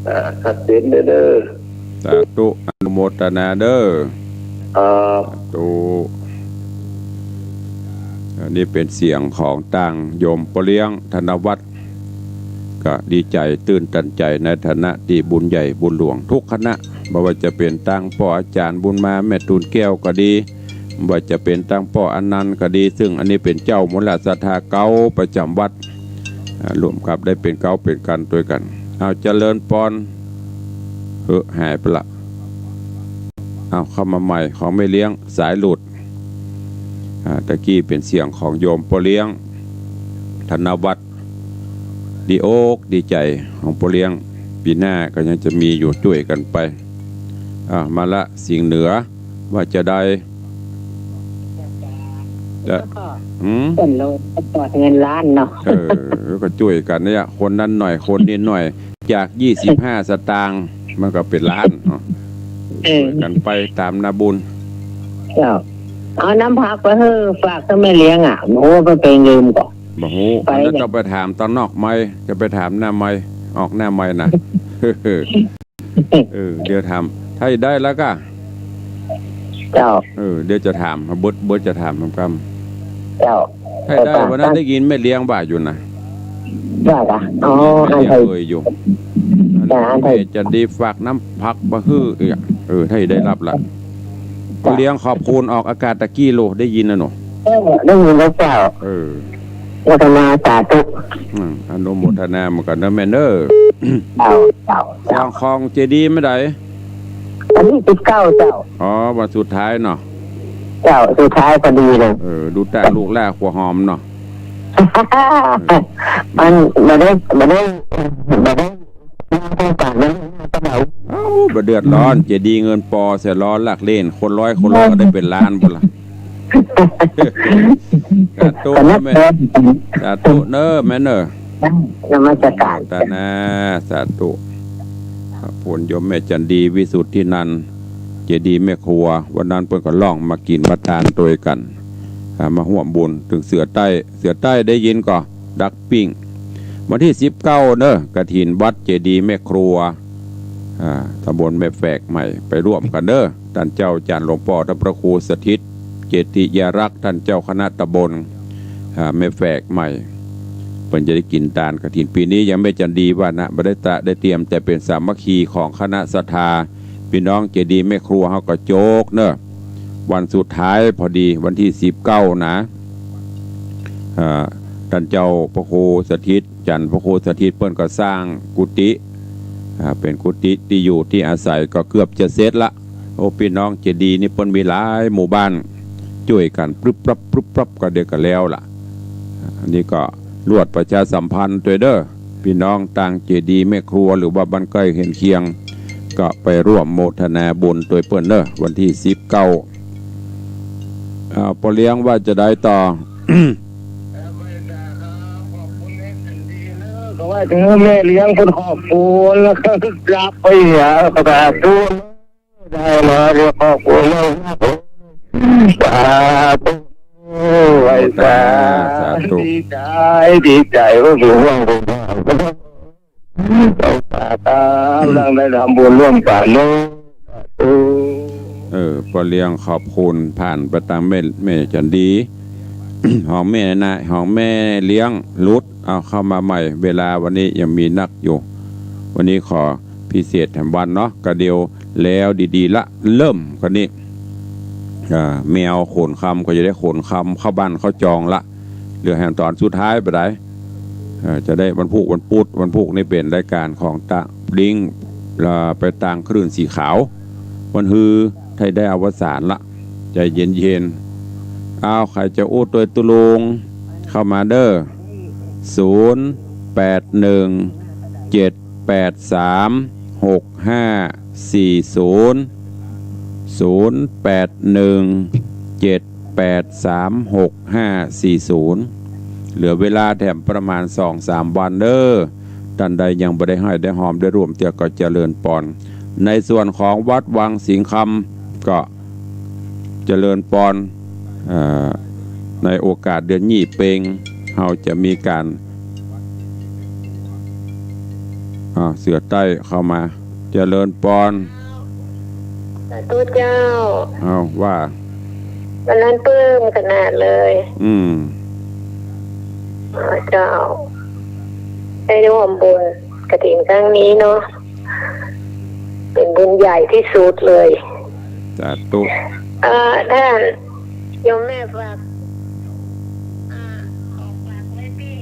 อ่า ชัดเจนเน่อ สาธุ อนุโมทนาเน่อ ครับ สาธุ อันนี้เป๋นเสียงของตางโยมป้อเลี้ยง ธนวัฒน์ ก็ดีใจ๋ตื่นตันใจ๋ในฐานะตี้บุญใหญ่บุญหลวงทุกคณะ บ่ว่าจะเป๋นตางป้ออาจ๋ารย์บุญมา แม่ตูนแก้วก็ดี บ่ว่าจะเป๋นตางป้ออนันต์ก็ดี ซึ่งอันนี้เป๋นเจ้ามูลศรัทธาเก๊าประจ๋ำวัด อ่า ร่วมกับได้เป๋นเก๊าเป๋นกั๋นตวยกั๋น เอา เจริญปอน เฮ้อ หายไปละ เอา เข้ามาใหม่ ของแม่เลี้ยงสายหลุด อ่า ตะกี้เป๋นเสียงของโยมป้อเลี้ยง ธนวัฒน์ ดีอกดีใจ๋ของป้อเลี้ยง ปี๋หน้าก็ยังจะมีอยู่ จ้วยกั๋นไป อ่า มาละ เสียงเหนือ ว่าจะได้ จะ หืม เปิ้นลงปอดเงินล้านเนาะ เออ ก็จ้วยกั๋นเนี่ย คนนั้นหน่อย คนนี้หน่อย จากยี่สิบห้าสตางค์ มันก็เป๋นล้านเนาะ เออ จ้วยกั๋นไปต๋ามนาบุญ เจ้า เอาน้ำผักไปหื้อ ฝากต้านแม่เลี้ยงอ่ะ โอ้ ไปลืมก่อ บ่ฮู้ ไป อันนั้น เนี่ย ต้องไปถามตางนอกไมค์ จะไปถามหน้าไมค์ ออกหน้าไมค์นะ เออ เดี๋ยวถาม ถ้าได้แล้วก็ เจ้า เออ เดี๋ยวจะถาม เบิด เบิดจะถามกำ เจ้า ถ้าได้ เออ วันนั้นได้ยินแม่เลี้ยงว่าอยู่นะ ว่าก่ะ อ๋อ แม่เลี้ยง อันไทย เอ่ยอยู่ จ้ะ อันไทย แม่จันดีฝากน้ำผักมาหื้ออีก เออ ถ้าได้รับละ จ้ะ พ่อเลี้ยงขอบคุณออกอากาศตะกี้โล ได้ยินนะหนู เออ ได้ยินแล้วเจ้า เออ โมทนาสาธุ อืม อนุโมทนาเหมือนกันนะแม่เนอะ เจ้า เจ้า เจ้า สร้างของเจดีย์เมื่อใด วันที่สิบเก้าเจ้า อ๋อ วันสุดท้ายเนาะ เจ้า สุดท้ายพอดีเลย เออ ดูแต่ลูกแรกหัวหอมเนาะ มันบ่ได้ บ่ได้ บ่ได้ เอ้า บ่เดือดร้อน เจดีย์เงินปอเสียร้อนลักเล่น คนร้อยคนร้อยก็ได้เป็นล้านบุญละ สาธุ ขอบคุณ แม่ สาธุเนอะแม่เนอะ นมัสการ ตานา สาธุ ผลโยมแม่จันดีวิสุทธินันท์ เจดีย์แม่ครัว วันนั้นเปิ้นก็ล่องมากิ๋นมาตานตวยกั๋น อ่า มาฮ่วมบุญ ตึงเสือใต้ เสือใต้ได้ยินก่อ ดักปิ้ง วันที่สิบเก้าเนอะ กฐินวัดเจดีย์แม่ครัว อ่า ตำบลแม่แฝกใหม่ ไปร่วมกั๋นเนอะ ต้านเจ้าจ๋ารย์หลวงป้อต้านพระครูสถิต เจติยารักษ์ ต้านเจ้าคณะตำบล อ่า แม่แฝกใหม่ เปิ้นจะได้กิ๋นตานกฐิน ปี๋นี้ยังแม่จันดีว่านะ บ่ได้ตระ ได้เตรียม แต่เป๋นสามัคคีของคณะศรัทธา ปี้น้องเจดีย์แม่ครัวเฮาก็โจกเนอะ วันสุดท้ายพอดี วันตี้สิบเก้านะ อ่า ต้านเจ้าพระครูสถิต จ๋ารย์พระครูสถิต เปิ้นก็สร้างกุฏิ อ่า เป๋นกุฏิตี้อยู่ตี้อาศัยก็เกือบจะเสร็จละ โอ้ ปี้น้องเจดีย์นี่เปิ้นมีหลายหมู่บ้าน จ้วยกั๋นปรึบปรับ ปรึบปรับ ก็เดี๋ยวก็แล้วละ อันนี้ก็รวดประชาสัมพันธ์ตวยเด้อ ปี้น้องตางเจดีย์แม่ครัว หรือว่าบ้านใก้เฮือนเคียง ก็ไปร่วมโมทนาบุญตวยเปิ้นเด้อ วันตี้สิบเก้า อ่า ป้อเลี้ยงว่าจะได้ต่อ ขอว่าเถิงแม่เลี้ยงเปิ้นขอบคุณแล้วก็รับไปเหีย ขอสาธุ ได้มาเรียกขอบคุณมาก สาธุ ไหว้สา สาธุ ดีใจ๋ ดีใจ๋ ว่าเถิงว่าเถิง สาธุ ร่างได้ทำบุญร่วมกั๋นเนอะ สาธุ เออ ป้อเลี้ยงขอบคุณผ่านไปตางแม่ แม่จันดี ของแม่นะ ของแม่เลี้ยงหลุด เอาเข้ามาใหม่ เวลาวันนี้ยังมีนักอยู่ วันนี้ขอพิเศษแถมวันเนาะ กะเดียวแล้วดีๆ ละ เริ่มกันนี้ อ่า แมวขนคำก็จะได้ขนคำเข้าบ้านเข้าจองละ เหลือแหมต๋อนสุดท้ายบ่ได้ เอ่อ จะได้วันพูกวันปุ๊ด วันพูกนี่เป๋นรายก๋านของตะบลิ้ง เอ่อ ไปตางคลื่นสีขาว วันฮือไทยได้อวสานละ ใจ๋เย็นๆ อ้าว ใผจะอู้ตวยตุ๊ลุง เข้ามาเด้อ ศูนย์ แปด หนึ่ง เจ็ด แปด สาม หก ห้า สี่ ศูนย์ ศูนย์ แปด หนึ่ง เจ็ด แปด สาม หก ห้า สี่ ศูนย์ เหลือเวลาแถมประมาณสองสามวันเด้อ ต้านใดยังบ่ได้ฮ้อยได้ฮอมได้ร่วมเตื้อก็เจริญปอน ในส่วนของวัดวังสิงห์คำก็เจริญปอน เอ่อ ในโอกาสเดือนยี่เป็ง เฮาจะมีก๋าน อ่า เสือใต้เข้ามา เจริญปอน สาธุเจ้า เอาว่า วันนั้นปลื้มขนาดเลย อืม อ๋อเจ้า ได้ร่วมบุญกฐินครั้งนี้เนาะ เป๋นบุญใหญ่ตี้สุดเลย สาธุ เอ่อ ต้านโยมแม่ฝาก อ่า ของฝากไว้ตี้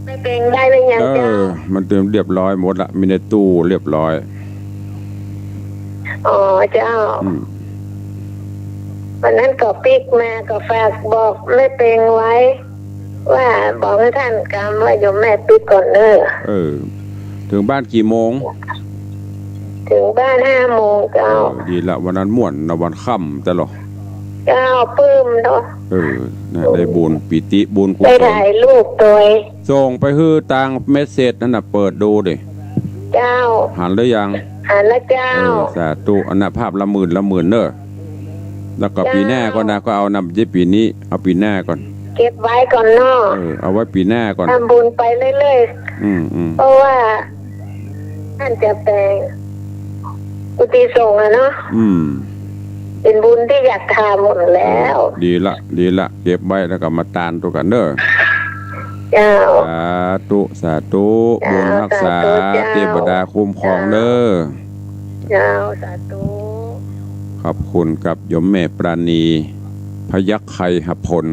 แม่เป็งได้หรือยังเจ้า เออ มันเตรียมเรียบร้อยหมดละ มีในตู้เรียบร้อย อ๋อเจ้า อืม วันนั้นก็ปิ๊กมาก็ฝากบอกแม่เป็งไว้ ว่าบอกหื้อต้านกำว่าโยมแม่ปิ๊กก่อนเน้อ เออ เถิงบ้านกี่โมง เถิงบ้านห้าโมงเจ้า เออ ดีละ วันนั้นม่วนนะ วันค่ำตลอด เจ้า ปลื้มเนาะ เออ นะ ได้บุญ ปีติบุญกุศล ได้ถ่ายรูปตวย ส่งไปหื้อตางเมสเสจนั่นน่ะ เปิดดูดิ เจ้า หันหรือยัง หันแล้วเจ้า เออ สาธุ อันน่ะ ภาพละหมื่นละหมื่นเน้อ แล้วก็ เจ้า ปี๋หน้าก่อนนะ ก็เอานำ จะปี๋นี้ เอาปี๋หน้าก่อน เก็บไว้ก่อนเนาะ เออ เอาไว้ปี๋หน้าก่อน ทำบุญไปเรื่อยๆ อืม อืม เพราะว่าท่านจะแป๋งกุฏิสงฆ์อะเนาะ อืม เป๋นบุญตี้อยากทำหมดแล้ว เออ ดีละ ดีละ เก็บไว้แล้วก็มาตานตั๋วกั๋นเน่อ เจ้า สาธุ สาธุ เจ้า บุญฮักษา สาธุเจ้า เตวดาคุ้มครองเน่อ เจ้า สาธุ ขอบคุณกับโยมแม่ปราณี พยัคฆ์ไคหพล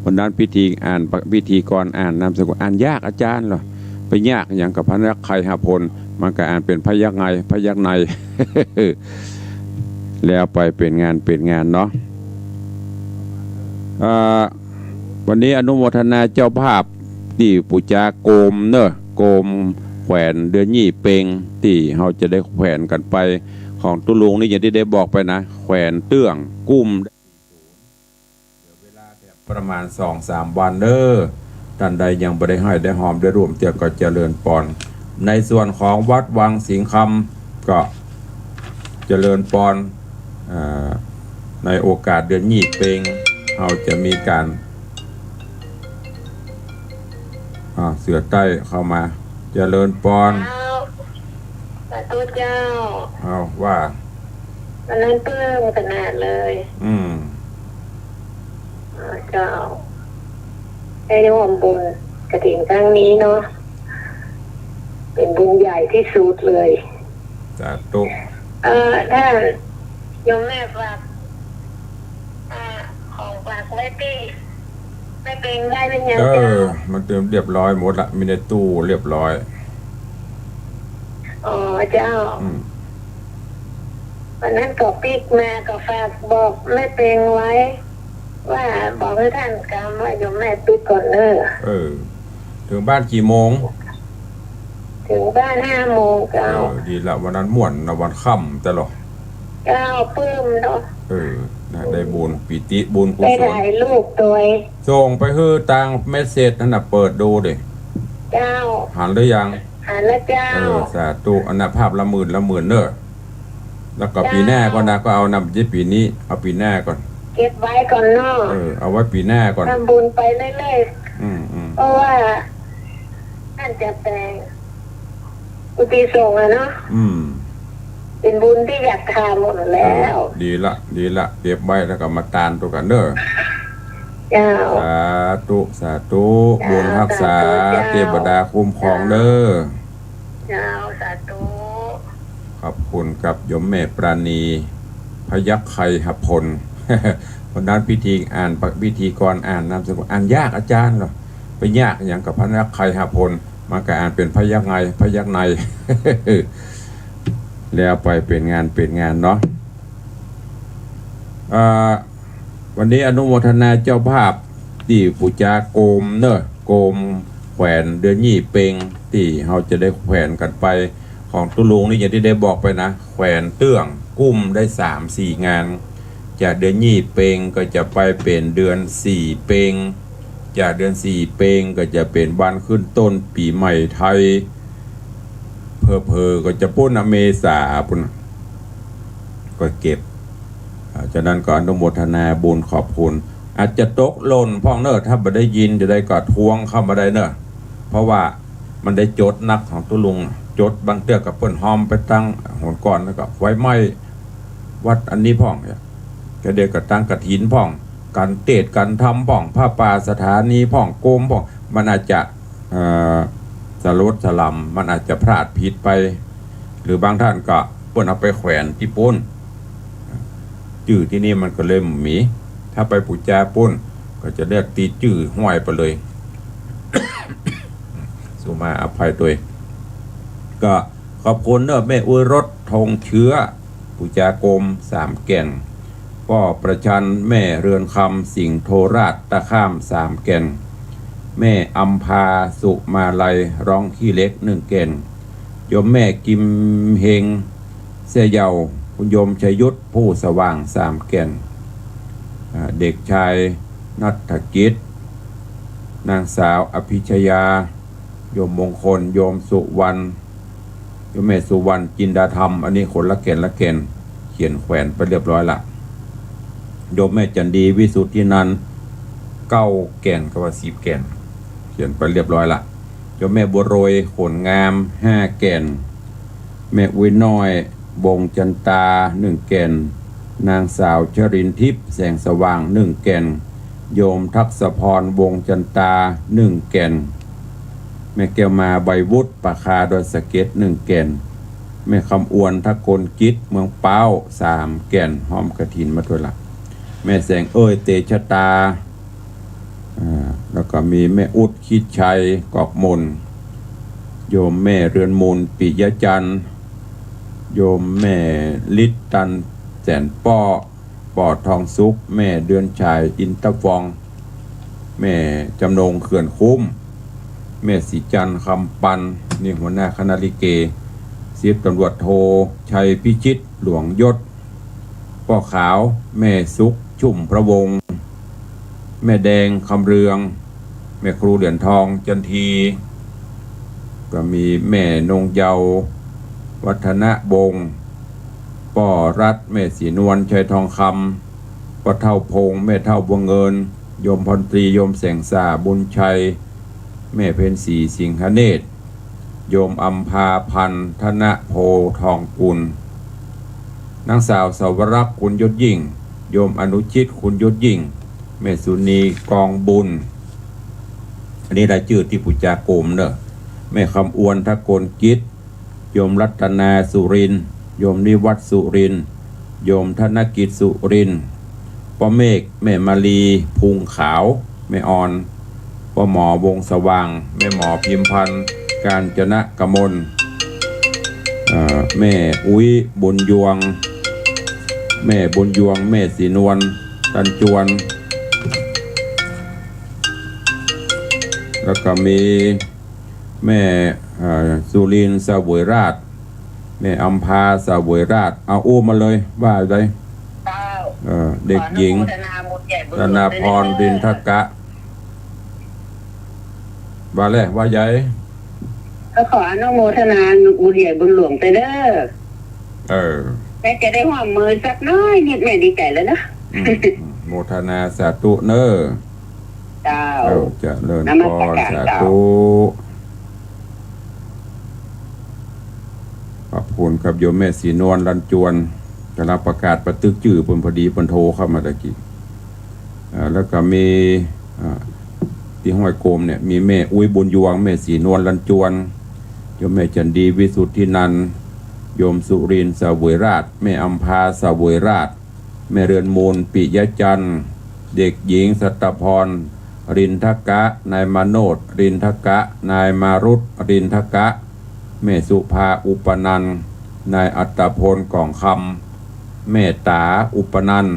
วันนั้นพิธีอ่าน พิธีกรอ่านนามสกุล อ่านยากอาจารย์เหรอ ไปยากหยังกับพยัคฆ์ไคหพล มันก็อ่านเป๋นพยัคฆ์ไง พยัคฆ์ใน แล้วไปเป๋นงาน เป๋นงานเนาะ เอ่อ วันนี้อนุโมทนาเจ้าภาพตี้ปู๋จาโกมเน่อ โกมแขวนเดือนยี่เป็ง ตี้เฮาจะได้แขวนกั๋นไป ของตุ๊ลุงนี่อย่างตี้ได้บอกไปนะ แขวนเตื้อง กุ้ม เหลือเวลาแค่ประมาณสองสามวันเน่อ ต้านใดยังบ่ได้ฮ้อยได้ฮอมได้ฮู้เตื้อก็เจริญปอน ในส่วนของวัดวังสิงห์คำก็เจริญปอน เอ่อ ในโอกาสเดือนยี่เป็ง เฮาจะมีก๋าน อ่า เสือใต้เข้ามา เจริญปอน เจ้า สาธุเจ้า เอาว่า วันนั้นปลื้มขนาดเลย อืม อ่า เจ้า ได้ร่วมบุญกฐินครั้งนี้เนาะ เป๋นบุญใหญ่ตี้สุดเลย สาธุ เอ่อ ถ้าโยมแม่ฝาก อ่า ของฝากไว้ตี้แม่เป็งได้หรือยัง เออ เจ้า มันเตรียมเรียบร้อยหมดละ มีในตู้เรียบร้อย อ๋อ เจ้า อืม วันนั้นก็ปิ๊กมาก็ฝากบอกแม่เป็งไว้ ว่าบอกหื้อต้านกำว่าโยมแม่ปิ๊กก่อนเน่อ เออ เถิงบ้านกี่โมง เถิงบ้านห้าโมงเจ้า เออ ดีละ วันนั้นม่วนนะ วันค่ำตลอด เจ้า ปลื้มเนาะ เออ นะ ได้บุญปีติบุญกุศล ได้ถ่ายรูปตวย ส่งไปหื้อตางเมสเสจนั่นน่ะ เปิดดูดิ เจ้า หันหรือยัง หันแล้วเจ้า เออ สาธุ อันน่ะภาพละหมื่นละหมื่นเน่อ แล้วก็ปี๋หน้าก่อนนะ ก็เอานำ จะปี๋นี้ เอาปี๋หน้าก่อน เก็บไว้ก่อนเนาะ เออ เอาไว้ปี๋หน้าก่อน ทำบุญไปเรื่อยๆ อืม อืม เพราะว่าท่านจะแป๋งกุฏิสงฆ์อะเนาะ อืม เป๋นบุญตี้อยากทำหมดแล้ว เออ ดีละ ดีละ เก็บไว้แล้วก็มาตานตั๋วกั๋นเน่อ เจ้า สาธุ สาธุ เจ้า บุญฮักษา สาธุเจ้า เตวดาคุ้มครองเน่อ เจ้า สาธุ ขอบคุณกับโยมแม่ปราณี พยัคฆ์ไคหพล วันนั้นพิธีอ่าน พิธีกรอ่านนามสกุล อ่านยากอาจารย์เหรอ ไปยากหยังกับพยัคฆ์ไคหพล มันก็อ่านเป๋นพยัคฆ์ไง พยัคฆ์ใน แล้วไปเป๋นงาน เป๋นงานเนาะ เอ่อ วันนี้อนุโมทนาเจ้าภาพตี้ปู๋จาโกมเน่อ โกมแขวนเดือนยี่เป็ง ตี้เฮาจะได้แขวนกั๋นไป ของตุ๊ลุงนี่อย่างตี้ได้บอกไปนะ แขวนเตื้อง กุ้มได้สามสี่งาน จากเดือนยี่เป็งก็จะไปเป๋นเดือนสี่เป็ง จากเดือนสี่เป็งก็จะเป๋นวันขึ้นต้นปี๋ใหม่ไทย เผลอๆ ก็จะปู๊นนะ เมษาปู๊นนะ ก็เก็บ อ่า ฉะนั้นก็อนุโมทนาบุญขอบคุณ อาจจะตกหล่นพ่องเน่อ ถ้าบ่ได้ยินจะได้ก็ทวงเข้ามาได้เน่อ เพราะว่ามันได้จดนักของตุ๊ลุง จดบางเตื้อก็เปิ้นฮอมไปตังหนก่อน แล้วก็ไฟไหม้วัดอันนี้พ่องเนี่ย ก็เดี๋ยวก็ตังกฐินพ่อง ก๋านเตสน์ก๋านธรรมพ่อง ผ้าป่าสถานีพ่อง โกมพ่อง มันอาจจะ เอ่อ สลดสลำ มันอาจจะพลาดผิดไป หรือบางต้านก็เปิ้นเอาไปแขวนตี้ปู๊น จื้อตี้นี่มันก็เลยบ่มี ถ้าไปปู๋จาปู๊น ก็จะได้ติดจื้อห้อยไปเลย สุมาอภัยตวย ก็ขอบคุณเน่อ แม่อุยรส ธงเชื้อ ปู๋จาโกม สามแก่น ป้อประชัน แม่เรือนคำ สิงห์โทราช ตะข้าม สามแก่น แม่อำภา สุมาลัย ร้องขี้เหล็ก หนึ่งแก่น โยมแม่กิมเฮง แซ่เยา คุณโยมชยุทธ ผู้สว่าง สามแก่น อ่า เด็กชายณัฐกิจ นางสาวอภิชยา โยมมงคล โยมสุวรรณ โยมแม่สุวรรณ จินดาธรรม อันนี้คนละแก่นละแก่น เขียนแขวนไปเรียบร้อยละ โยมแม่จันดี วิสุทธินันท์ เก้าแก่น ก็ว่าสิบแก่น เขียนไปเรียบร้อยละ โยมแม่บัวโรย ขนงาม ห้าแก่น แม่อุ๊ยน้อย วงจันตา หนึ่งแก่น นางสาวชรินทิพย์ แสงสว่าง หนึ่งแก่น โยมทักษพร วงจันตา หนึ่งแก่น แม่แก้วมา ใบวุฒิ ป่าคา ดอยสะเก็ด หนึ่งแก่น แม่คำอวน ทะกลกิจ เมืองป๊าว สามแก่น ฮ้อมกฐินมาตวยละ แม่แสงเอย เตชะตา อ่า แล้วก็มีแม่อุ๊ด คิดชัย กอกมน โยมแม่เรือนมูล ปิยะจันทร์ โยมแม่ฤทธิ์ ตันแสนป้อ ป้อทองสุข แม่เดือนฉาย อินทฟอง แม่จำนง เขื่อนคุ้ม แม่ศรีจันทร์ คำปัน นี่หัวหน้าคณะลิเก สิบตำรวจโท ชัยพิชิต หลวงยศ ป้อขาว แม่สุข ชุ่มพระวงศ์ แม่แดง คำเรือง แม่ครูเหรียญทอง จันที ก็มีแม่นงเยาว์ วัฒนวงศ์ ป้อรัฐ แม่ศรีนวล ชัยทองคำ ป้อเฒ่าพงษ์ แม่เฒ่าบัวเงิน โยมพรตรี โยมแสงสา บุญชัย แม่เพ็ญศรี สิงหเนตร โยมอำภาพันธ์ ธนโพ ทองกุล นางสาวสาวรักษ์ คุณยศยิ่ง โยมอนุชิต คุณยศยิ่ง แม่สุนี กองบุญ อันนี้รายจื้อตี้ปู๋จาโกมเน่อ แม่คำอวน ทะกลกิจ โยมรัตนา สุรินทร์ โยมนิวัฒน์ สุรินทร์ โยมธนกิจ สุรินทร์ ป้อเมฆ แม่มาลี พุงขาว แม่ออน ป้อหมอ วงศ์สว่าง แม่หมอ พิมพันธ์ กาญจนกมล เอ่อ แม่อุ๊ย บุญยวง แม่บุญยวง แม่ศรีนวล ตันจวน แล้วก็มีแม่ เอ่อ สุรินทร์ เสวยราช แม่อำภา เสวยราช เอาอู้มาเลย ว่าใด เจ้า เอ่อ เด็กหญิง ขออนุโมทนาบุญใหญ่บุญหลวง ธนาพร ด้วยเด้อ รินทกะ ว่าแล ว่าใหญ่ ก็ขออนุโมทนาบุญใหญ่บุญหลวงไปเด้อ เออ แม่จะได้ฮ่วมมือสักน้อยนิด แม่ดีใจ๋แล้วนะ อืม อืม โมทนาสาธุเน่อ เจ้า เจ้า เจริญพร นมัสการ สาธุ เจ้า ขอบคุณครับโยมแม่ศรีนวล รันจวน ก๋ำลังประกาศปะตึกจื้อเปิ้น พอดีเปิ้นโทรเข้ามาตะกี้ อ่า แล้วก็มี อ่า ตี้ห้วยโกมเนี่ย มีแม่อุ๊ย บุญยวง แม่ศรีนวล รันจวน โยมแม่จันดี วิสุทธินันท์ โยมสุรินทร์ เสวยราช แม่อำภา เสวยราช แม่เรือนมูล ปิยะจันทร์ เด็กหญิง สัตพร รินทกะ นายมาโนด รินทกะ นายมารุต รินทกะ แม่สุภา อุปนันท์ นายอัตตพล ก่องคำ แม่ต๋า อุปนันท์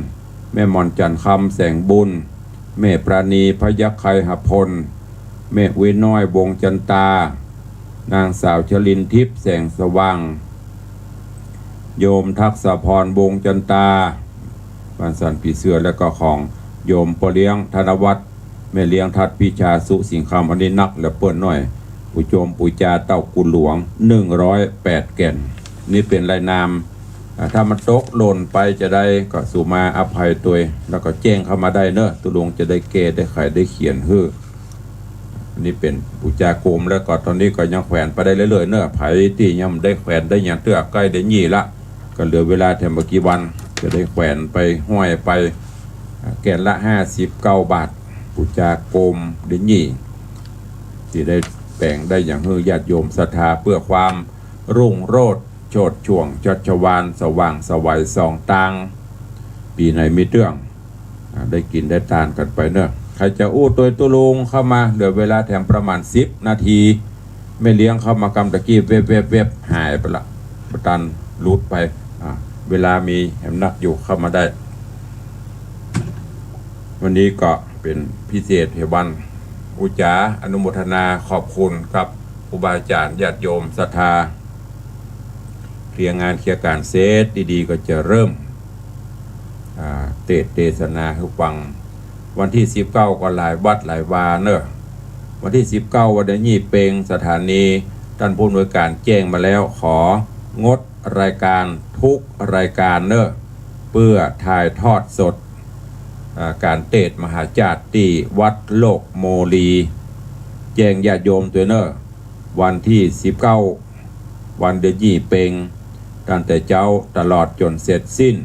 แม่หม่อนจันทร์คำ แสงบุญ แม่ปราณี พยัคฆไคหพล แม่อุ๊ยน้อย วงศ์จันตา นางสาวชลินทิพย์ แสงสว่าง โยมทักษพร วงศ์จันตา บ้านสันผีเสื้อ แล้วก็ของโยมป้อเลี้ยง ธนวัฒน์ แม่เลี้ยงทัด พิชา สุสิงห์คำ อันนี้นักเหลือเปิ้นน้อย ปู๋จมปู๋จาเต้ากู่หลวง หนึ่งร้อยแปดแก่น นี่เป๋นรายนาม อ่า ถ้ามันตกหล่นไปจาใดก็สูมาอภัยตวย แล้วก็แจ้งเข้ามาได้เน่อ ตุ๊ลุงจะได้แก้ ได้ไข ได้เขียนหื้อ อันนี้เป๋นปู๋จากรม แล้วก็ตอนนี้ก็ยังแขวนไปได้เรื่อยๆ เน่อ ใผตี้ยังบ่ได้แขวนได้หยังเตื้อ ใก้ได้ยี่ละ ก็เหลือเวลาแถมบ่กี่วัน จะได้แขวนไป ห้อยไป อ่า แก่นละห้าสิบเก้าบาท ปู๋จากรมได้ยี่ ตี้ได้แป๋งได้หยังหื้อญาติโยมศรัทธา เพื่อความรุ่งโรจน์โชติช่วงชัชวาล สว่างไสวส่องตาง ปี๋ไหนมีเตื้อง อ่า ได้กิ๋นได้ตานกั๋นไปเน่อ ใผจะอู้ตวยตุ๊ลุงเข้ามา เหลือเวลาแถมประมาณสิบนาที แม่เลี้ยงเข้ามากำตะกี้ แวบๆๆ หายไปละ บ่ตัน หลุดไป อ่า เวลามีแหมนักอยู่ เข้ามาได้ วันนี้ก็เป๋นพิเศษแห่งวัน อุจจาอนุโมทนาขอบคุณกับครูบาอาจ๋ารย์ญาติโยมศรัทธา เคลียร์งานเคลียร์ก๋านเสร็จดีๆ ก็จะเริ่ม อ่า เตสน์เตสนาหื้อฟัง วันตี้สิบเก้าก็หลายวัดหลายวาเน่อ วันตี้สิบเก้า วันนี้เป๋นสถานี ต้านผู้อำนวยก๋านแจ้งมาแล้ว ของดรายก๋านทุกรายก๋านเน่อ เปื้อถ่ายทอดสด อ่า ก๋านเตสน์มหาจาติตี้วัดโลกโมลี แจ้งญาติโยมตวยเน่อ วันตี้สิบเก้า วันเดือนยี่เป็ง ตั้งแต่เจ๊าตลอดจ๋นเสร็จสิ้น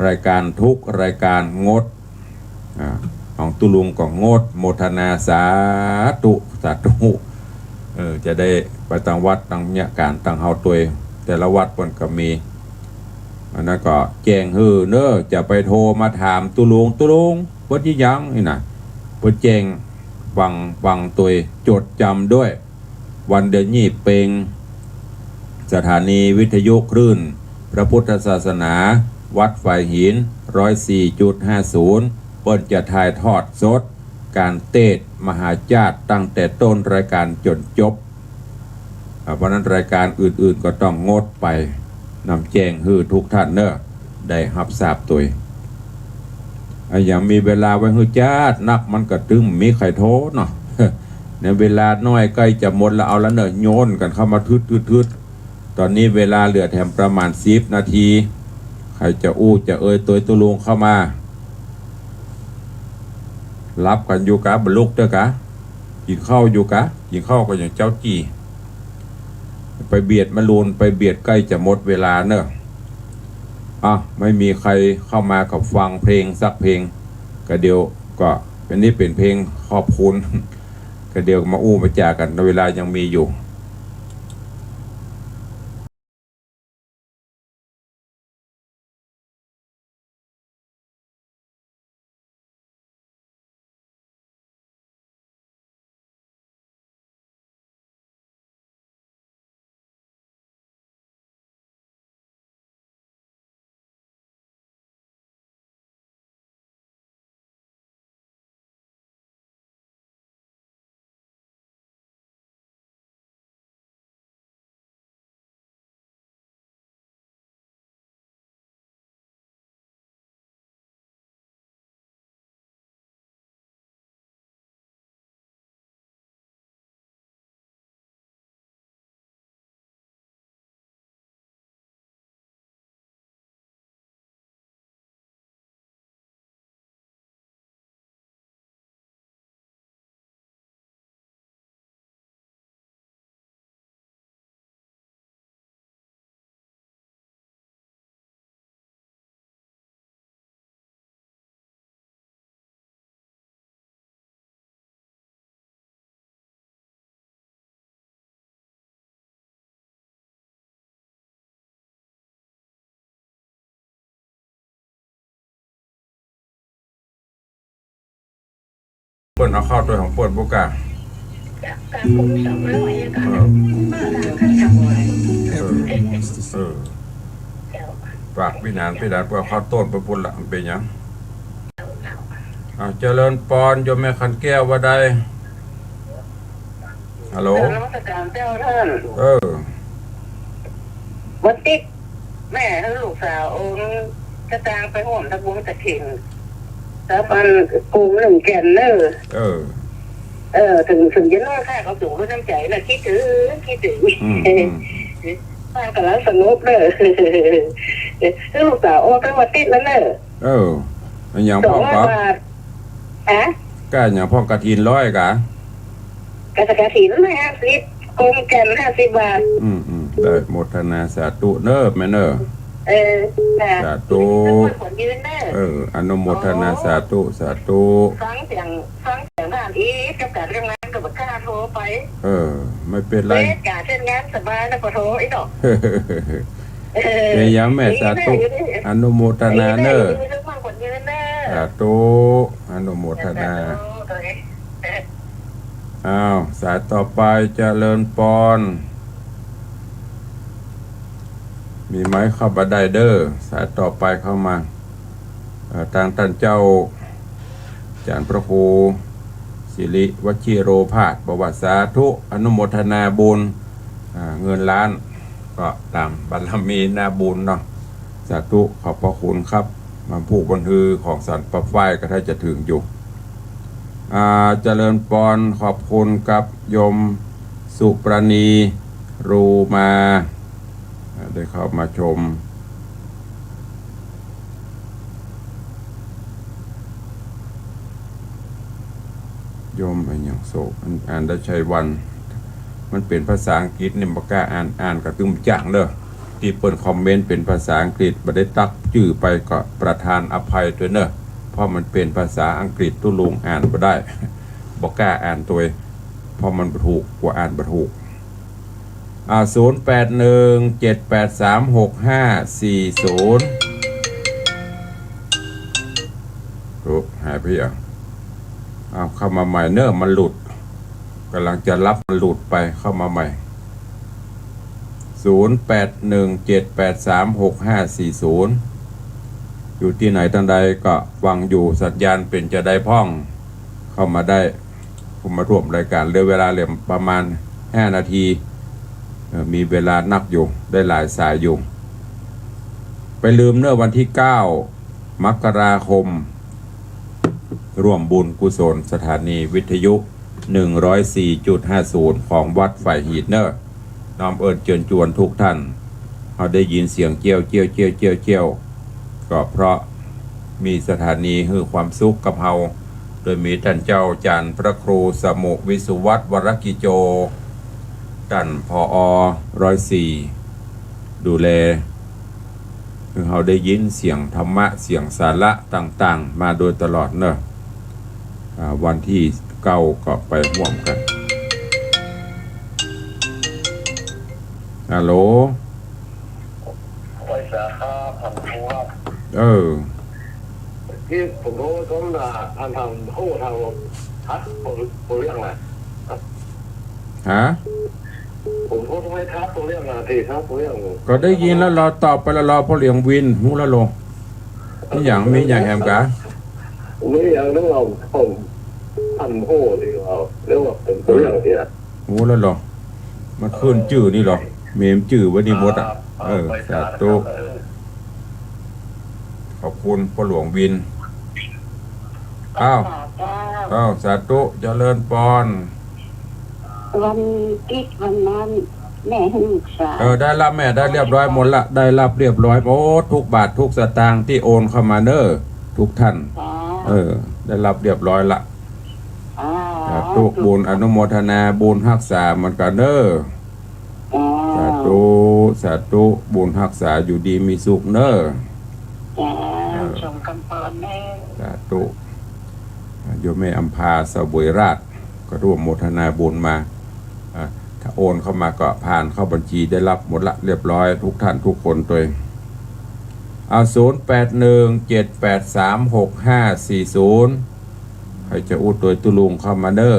รายก๋านทุกรายก๋านงด อ่า ของตุ๊ลุงก็งด โมทนาสาธุ สาธุ เออ จะได้ไปตังวัดตังเยียะก๋านตังเฮาตวย แต่ละวัดเปิ้นก็มี อันนั้นก็แจ้งหื้อเน่อ จะไปโทรมาถามตุ๊ลุง ตุ๊ลุง เปิ้นยี่หยังนี่นะ เปิ้นแจ้งฟัง ฟังตวย จดจ๋ำด้วย วันเดือนยี่เป็ง สถานีวิทยุคลื่นพระพุทธศาสนา วัดฝายหิน ร้อยสี่จุดห้าศูนย์ เปิ้นจะถ่ายทอดสดก๋านเตสน์มหาจาติตั้งแต่ต้นรายก๋านจ๋นจบ อ่า เพราะนั้นรายก๋านอื่นๆ ก็ต้องงดไป นำแจ้งหื้อทุกท่านเน่อ ได้ฮับทราบตวย อ่ะ ยังมีเวลาไว้หื้อจ๊าดนัก มันก็ตึงมีใผโทรเนาะ ในเวลาน้อยใก้จะหมดแล้ว เอาละเน่อ โยนกั๋นเข้ามาทึดๆๆ ต๋อนนี้เวลาเหลือแถมประมาณสิบนาที ใผจะอู้จะเอ่ยตวยตุ๊ลุงเข้ามา หลับกั๋นอยู่กา บ่ลุกเตื้อกา กิ๋นข้าวอยู่กา กิ๋นข้าวก็ยังเจ๊าจี้ ไปเบียดมาลูน ไปเบียดใก้จะหมดเวลาเน่อ อ่ะ ไม่มีใผเข้ามาก็ฟังเพลงสักเพลง ก็เดี๋ยวก็ อันนี้เป๋นเพลงขอบคุณ ก็เดี๋ยวมาอู้มาจ๋ากั๋น เวลายังมีอยู่ เปิ้นเอาเข้าตวยของเปิ้นปุ๊กะ เออ เออ เออ ปากปี้หนาน ปี้หนาน เปิ้นเอาเข้าโต้นไปปุ้นละ มันเป๋นหยัง อ่ะ เจริญปอน โยมแม่ขันแก้วว่าใด ฮัลโหล กราบนมัสก๋านเจ้าต้าน เออ วันติ๊ก แม่หื้อลูกสาวโอนสตางค์ไปฮ่วมทำบุญกฐิน สถาบันกลุ่มหนึ่งแก่นเน่อ เออ เออ เถิง เถิงจะน้อยข้าก็สูงด้วยน้ำใจ๋น่ะ กึ๊ดเถิง กึ๊ดเถิง อืม อืม บ้านก๋ำลังสงบเน่อ หื้อลูกสาวโอนไปวันติ๊กนั้นเน่อ เออ อะหยังพ่องกา สองร้อยบาท ฮะ ก้าหยังพ่อง กฐินร้อยกา กา กฐินห้าสิบ กลุ่มแก่นห้าสิบบาท อืม อืม ได้ โมทนาสาธุเน่อแม่เน่อ เออ จ้ะ สาธุ ขวัญยืนเน่อ เออ อนุโมทนา อ๋อ สาธุ สาธุ ฟังเสียง ฟังเสียงท่านอีก กับก๋านเรื่องงานก็บ่กล้าโทรไป เออ ไม่เป๋นไร เอ๊ะ ก๋านเรื่องงานสบายแล้วก็โทรอีกเนาะ เออ เป๋นหยังแม่ สาธุ อนุโมทนาเน่อ สาธุ อนุโมทนา อ้าว สายต่อไป เจริญปอน มีไหม เข้ามาได้เน่อ สายต่อไปเข้ามา เอ่อ ตางต้านเจ้า อาจ๋ารย์พระครู สิริวชิโรภาส บอกว่า สาธุ อนุโมทนาบุญ อ่า เงินล้าน ก็ต๋ามบารมีนาบุญเนาะ สาธุ ขอบพระคุณครับ วันพูกวันฮือของสันป่าฝ้ายก็ถ้าจะเถิงอยู่ อ่า เจริญปอน ขอบคุณกับโยมสุปราณี รูมา อ่า ได้เข้ามาชม โยมอะหยังโส อัน อ่านได้ชัยวัน มันเป๋นภาษาอังกฤษนี่บ่กล้าอ่าน อ่านก็ตึงบ่จักเน่อ ตี้เปิ้นคอมเมนต์เป๋นภาษาอังกฤษ บ่ได้ตั๊กจื้อไปก็ประทานอภัยตวยเน่อ เพราะมันเป๋นภาษาอังกฤษ ตุ๊ลุงอ่านบ่ได้ บ่กล้าอ่านตวย เพราะมันบ่ถูก กั๋วอ่านบ่ถูก อ่า ศูนย์แปดหนึ่งเจ็ดแปดสามหกห้าสี่ศูนย์ โอ้ หายไปอ่ะ เอา เข้ามาใหม่เน่อ มันหลุด ก่ำลังจะรับ มันหลุดไป เข้ามาใหม่ ศูนย์แปดหนึ่งเจ็ดแปดสามหกห้าสี่ศูนย์ อยู่ตี้ไหนตางใดก็ฟังอยู่ สัญญาณเป๋นจาใดพ่อง เข้ามาได้ ผมมาร่วมรายการ เหลือเวลาเหลือประมาณห้านาที เอ่อ มีเวลานักอยู่ ได้หลายสายอยู่ ไปลืมเน่อ วันตี้เก้ามกราคม ร่วมบุญกุศลสถานีวิทยุหนึ่งร้อยสี่จุดห้าศูนย์ ของวัดฝายฮีดเน่อ น้อมเอิ้นเจิญจวนทุกท่าน เฮาได้ยินเสียงเจี้ยวเจี้ยวเจี้ยวเจี้ยวเจี้ยว ก็เพราะมีสถานีหื้อความสุขกับเฮา โดยมีต้านเจ้าอาจ๋ารย์พระครูสมุห์วิสุวัฒน์ วรกิจโจ ต้าน ผอ. ร้อยสี่ ดูแล หื้อเฮาได้ยินเสียงธรรมะ เสียงสาระต่างๆ มาโดยตลอดเน่อ อ่า วันตี้เก้าก็ไปฮ่วมกั๋น ฮัลโหล ไหว้สาครับ ท่านผู้ว่า เออ ตี้ผมโทรสมน่ะ อันทางโทรทางทักตัว ตัวเรื่องน่ะ ฮะ ผมโทรไปทักตัวเรื่องน่ะ ตี้ทักตัวเรื่อง ก็ได้ยินแล้ว รอตอบไปแล้ว รอพ่อหลวงวิน ฮู้แล้วโล มีหยัง มีหยังแหมกะ มีหยังต้องเอาผม อันโหดีกว่า เรียกว่าเป็นตัวอย่างเนี่ย ฮู้แล้วเหรอ มันขึ้นจื้อนี่เหรอ เมมจื้อไว้นี่หมดอ่ะ เออ สาธุ ขอบคุณพ่อหลวงวิน อ้าว อ้าว สาธุ เจริญปอน วันกิจวันนั้น แม่หื้อลูกสาว เออ ได้รับแม่ ได้เรียบร้อยหมดละ ได้รับเรียบร้อย โอ้ ทุกบาททุกสตางค์ตี้โอนเข้ามาเน่อ ทุกท่าน จ้า เออ ได้รับเรียบร้อยละ อ่า สาธุ บุญอนุโมทนาบุญฮักษาเหมือนกั๋นเน่อ จ้า สาธุ สาธุ บุญฮักษาอยู่ดีมีสุขเน่อ จ้า เออ สมกำเปินเน่อ สาธุ โยมแม่อำภา เสวยราษฎร์ ก็ร่วมโมทนาบุญมา อ่า ถ้าโอนเข้ามาก็ผ่านเข้าบัญชี ได้รับหมดละ เรียบร้อย ทุกท่านทุกคนตวย เอา ศูนย์แปดหนึ่งเจ็ดแปดสามหกห้าสี่ศูนย์ ใผจะอู้ตวยตุ๊ลุงเข้ามาเน่อ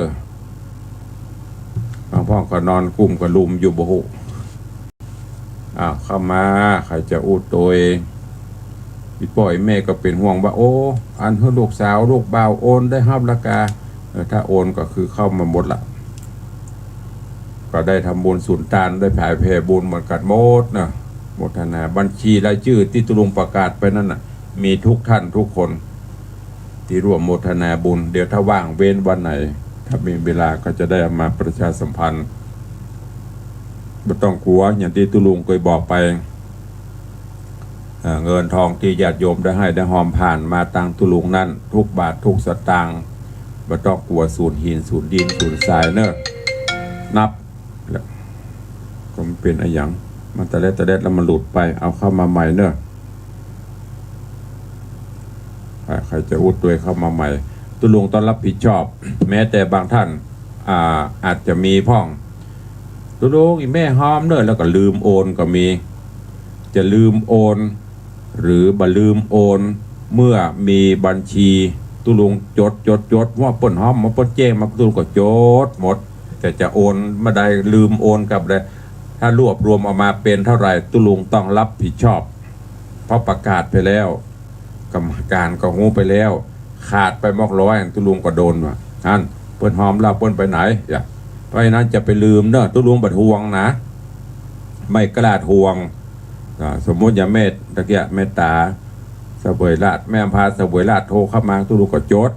บางพ่องก็นอนกุ้มกะลุมอยู่บ่ฮู้ อ้าว เข้ามา ใผจะอู้ตวย อี่ป้ออี่แม่ก็เป๋นห่วงว่า โอ้ อันหื้อลูกสาวลูกบ่าวโอนได้ฮับละกา เออ ถ้าโอนก็คือเข้ามาหมดละ ก็ได้ทำบุญสุนตาน ได้ผายแผ่บุญเหมือนกั๋นหมดเน่อ โมทนา บัญชีรายจื้อตี้ตุ๊ลุงประกาศไปนั่นน่ะ มีทุกท่านทุกคน ตี้ร่วมโมทนาบุญ เดี๋ยวถ้าว่างเว้นวันไหน ถ้ามีเวลาก็จะได้เอามาประชาสัมพันธ์ บ่ต้องกั๋ว อย่างตี้ตุ๊ลุงเกยบอกไป เอ่อ เงินทองตี้ญาติโยมได้ให้ได้ฮอมผ่านมาตางตุ๊ลุงนั้น ทุกบาททุกสตางค์ บ่ต้องกั๋วสูญหินสูญดินสูญสายเน่อ นับ แล้วก็มันเป๋นอะหยัง มันตะแลดตะแลดแล้วมันหลุดไป เอาเข้ามาใหม่เน่อ อ่า ใผจะอู้ตวยเข้ามาใหม่ ตุ๊ลุงต้องรับผิดชอบ แม้แต่บางท่าน อ่า อาจจะมีพ่อง ตุ๊ลุง อี่แม่ฮอมเน่อ แล้วก็ลืมโอนก็มี จะลืมโอน หรือบ่ลืมโอน เมื่อมีบัญชี ตุ๊ลุงจด จด จด ว่าเปิ้นฮอม ว่าเปิ้นแจ้งมา ตุ๊ลุงก็จดหมด แต่จะโอนเมื่อใด ลืมโอนกลับใด ถ้ารวบรวมออกมาเป๋นเท่าไหร่ ตุ๊ลุงต้องรับผิดชอบ เพราะประกาศไปแล้ว กรรมการก็ฮู้ไปแล้ว ขาดไปมอกร้อย ตุ๊ลุงก็โดนว่า อั้น เปิ้นฮอมแล้ว เปิ้นไปไหน อย่า เพราะฉะนั้นจะไปลืมเน่อ ตุ๊ลุงบ่ห่วงนะ ไม่กล้าทวง อ่า สมมุติอย่างแม่ตะเกียะ แม่ต๋า เสวยราษฎร์ แม่อำภา เสวยราษฎร์ โทรเข้ามา ตุ๊ลุงก็จด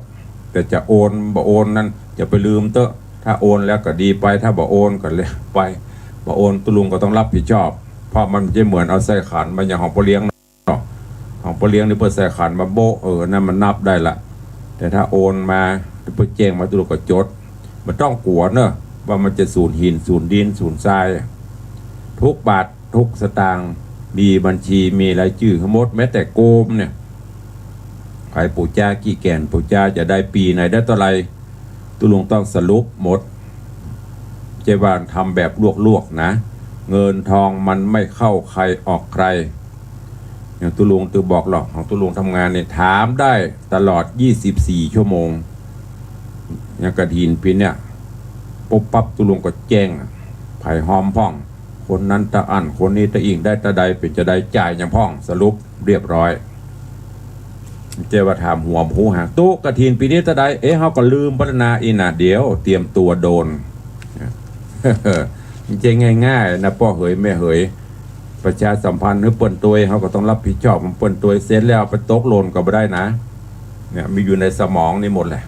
แต่จะโอนบ่โอนนั้น อย่าไปลืมเต๊อะ ถ้าโอนแล้วก็ดีไป ถ้าบ่โอนก็แล้วไป บ่โอน ตุ๊ลุงก็ต้องรับผิดชอบ เพราะมันจะเหมือนเอาใส่ขัน มันอย่างของป้อเลี้ยง เนาะ ของป้อเลี้ยงนี่เปิ้นใส่ขันมาโบ๊ะ เออ อันนั้นมันนับได้ละ แต่ถ้าโอนมา เปิ้นแจ้งมา ตุ๊ลุงก็จด บ่ต้องกั๋วเนาะ ว่ามันจะสูญหิน สูญดิน สูญทราย ทุกบาททุกสตางค์ มีบัญชี มีรายจื้อหมด แม้แต่โกมเนี่ย ใผปู๋จากี่แก่น ปู๋จาจะได้ปี๋ไหนได้เต้าใด ตุ๊ลุงต้องสรุปหมด บ่ใจ้ว่าทำแบบลวกๆ นะ เงินทองมันไม่เข้าใครออกใคร อย่างตุ๊ลุงตึงบอกหรอก ของตุ๊ลุงทำงานเนี่ย ถามได้ตลอด ยี่สิบสี่ ชั่วโมง อย่างกฐินปี๋เนี่ย ปุ๊บปั๊บ ตุ๊ลุงก็แจ้งอะ ใผฮอมพ่อง คนนั้นตะอั้น คนนี้ตะอิ้ง ได้ตะใด เป๋นจาใด จ่ายหยังพ่อง สรุปเรียบร้อย บ่ใจ้ว่าถามหัวบ่ฮู้หาง ตุ๊กฐินปี๋นี้ตะใด เอ๊ะ เฮาก็ลืมไปแล้วนา อี้นา เดี๋ยวเตรียมตั๋วโดน บ่ใจ้ง่ายๆ นะ ป้อเหยแม่เหย ประชาสัมพันธ์หื้อเปิ้นตวย เฮาก็ต้องรับผิดชอบหื้อเปิ้นตวย เสร็จแล้วไปตกหล่นก็บ่ได้นะ เนี่ย มีอยู่ในสมองนี่หมดแหละ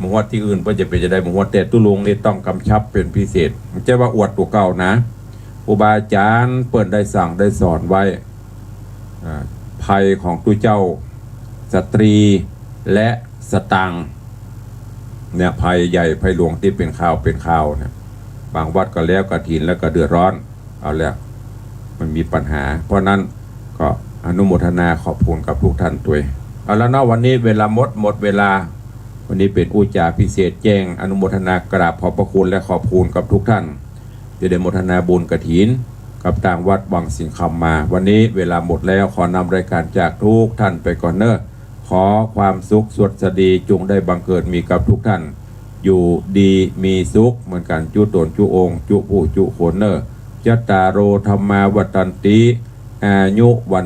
บ่ฮู้ว่าตี้อื่นเปิ้นจะเป๋นจาใด บ่ฮู้ว่า แต่ตุ๊ลุงนี่ต้องกำชับเป๋นพิเศษ บ่ใจ้ว่าอวดตั๋วเก่านะ ครูบาอาจ๋ารย์เปิ้นได้สั่งได้สอนไว้ อ่า ภัยของตุ๊เจ้า สตรี และสตางค์ เนี่ย ภัยใหญ่ภัยหลวงตี้เป๋นข่าวเป๋นข่าวเนี่ย บางวัดก็แล้วกฐินแล้วก็เดือดร้อน เอาแล้ว มันมีปัญหา เพราะนั้นก็อนุโมทนาขอบคุณกับทุกท่านตวย เอาละเนาะ วันนี้เวลาหมด หมดเวลา วันนี้เป๋นอุจจาพิเศษ แจ้งอนุโมทนากราบขอบพระคุณและขอบคุณกับทุกท่าน ตี้ได้โมทนาบุญกฐินกับตางวัดวังสิงห์คำมา วันนี้เวลาหมดแล้ว ขอนำรายการจากทุกท่านไปก่อนเนาะ ขอความสุขสวัสดีจงได้บังเกิดมีกับทุกท่าน อยู่ดีมีสุขเหมือนกัน จุ๊ต๋นจุ๊องค์ จุ๊ผู้จุ๊คนเนาะ จัตตาโร ธัมมา วัฑฒันติ อายุ วัณ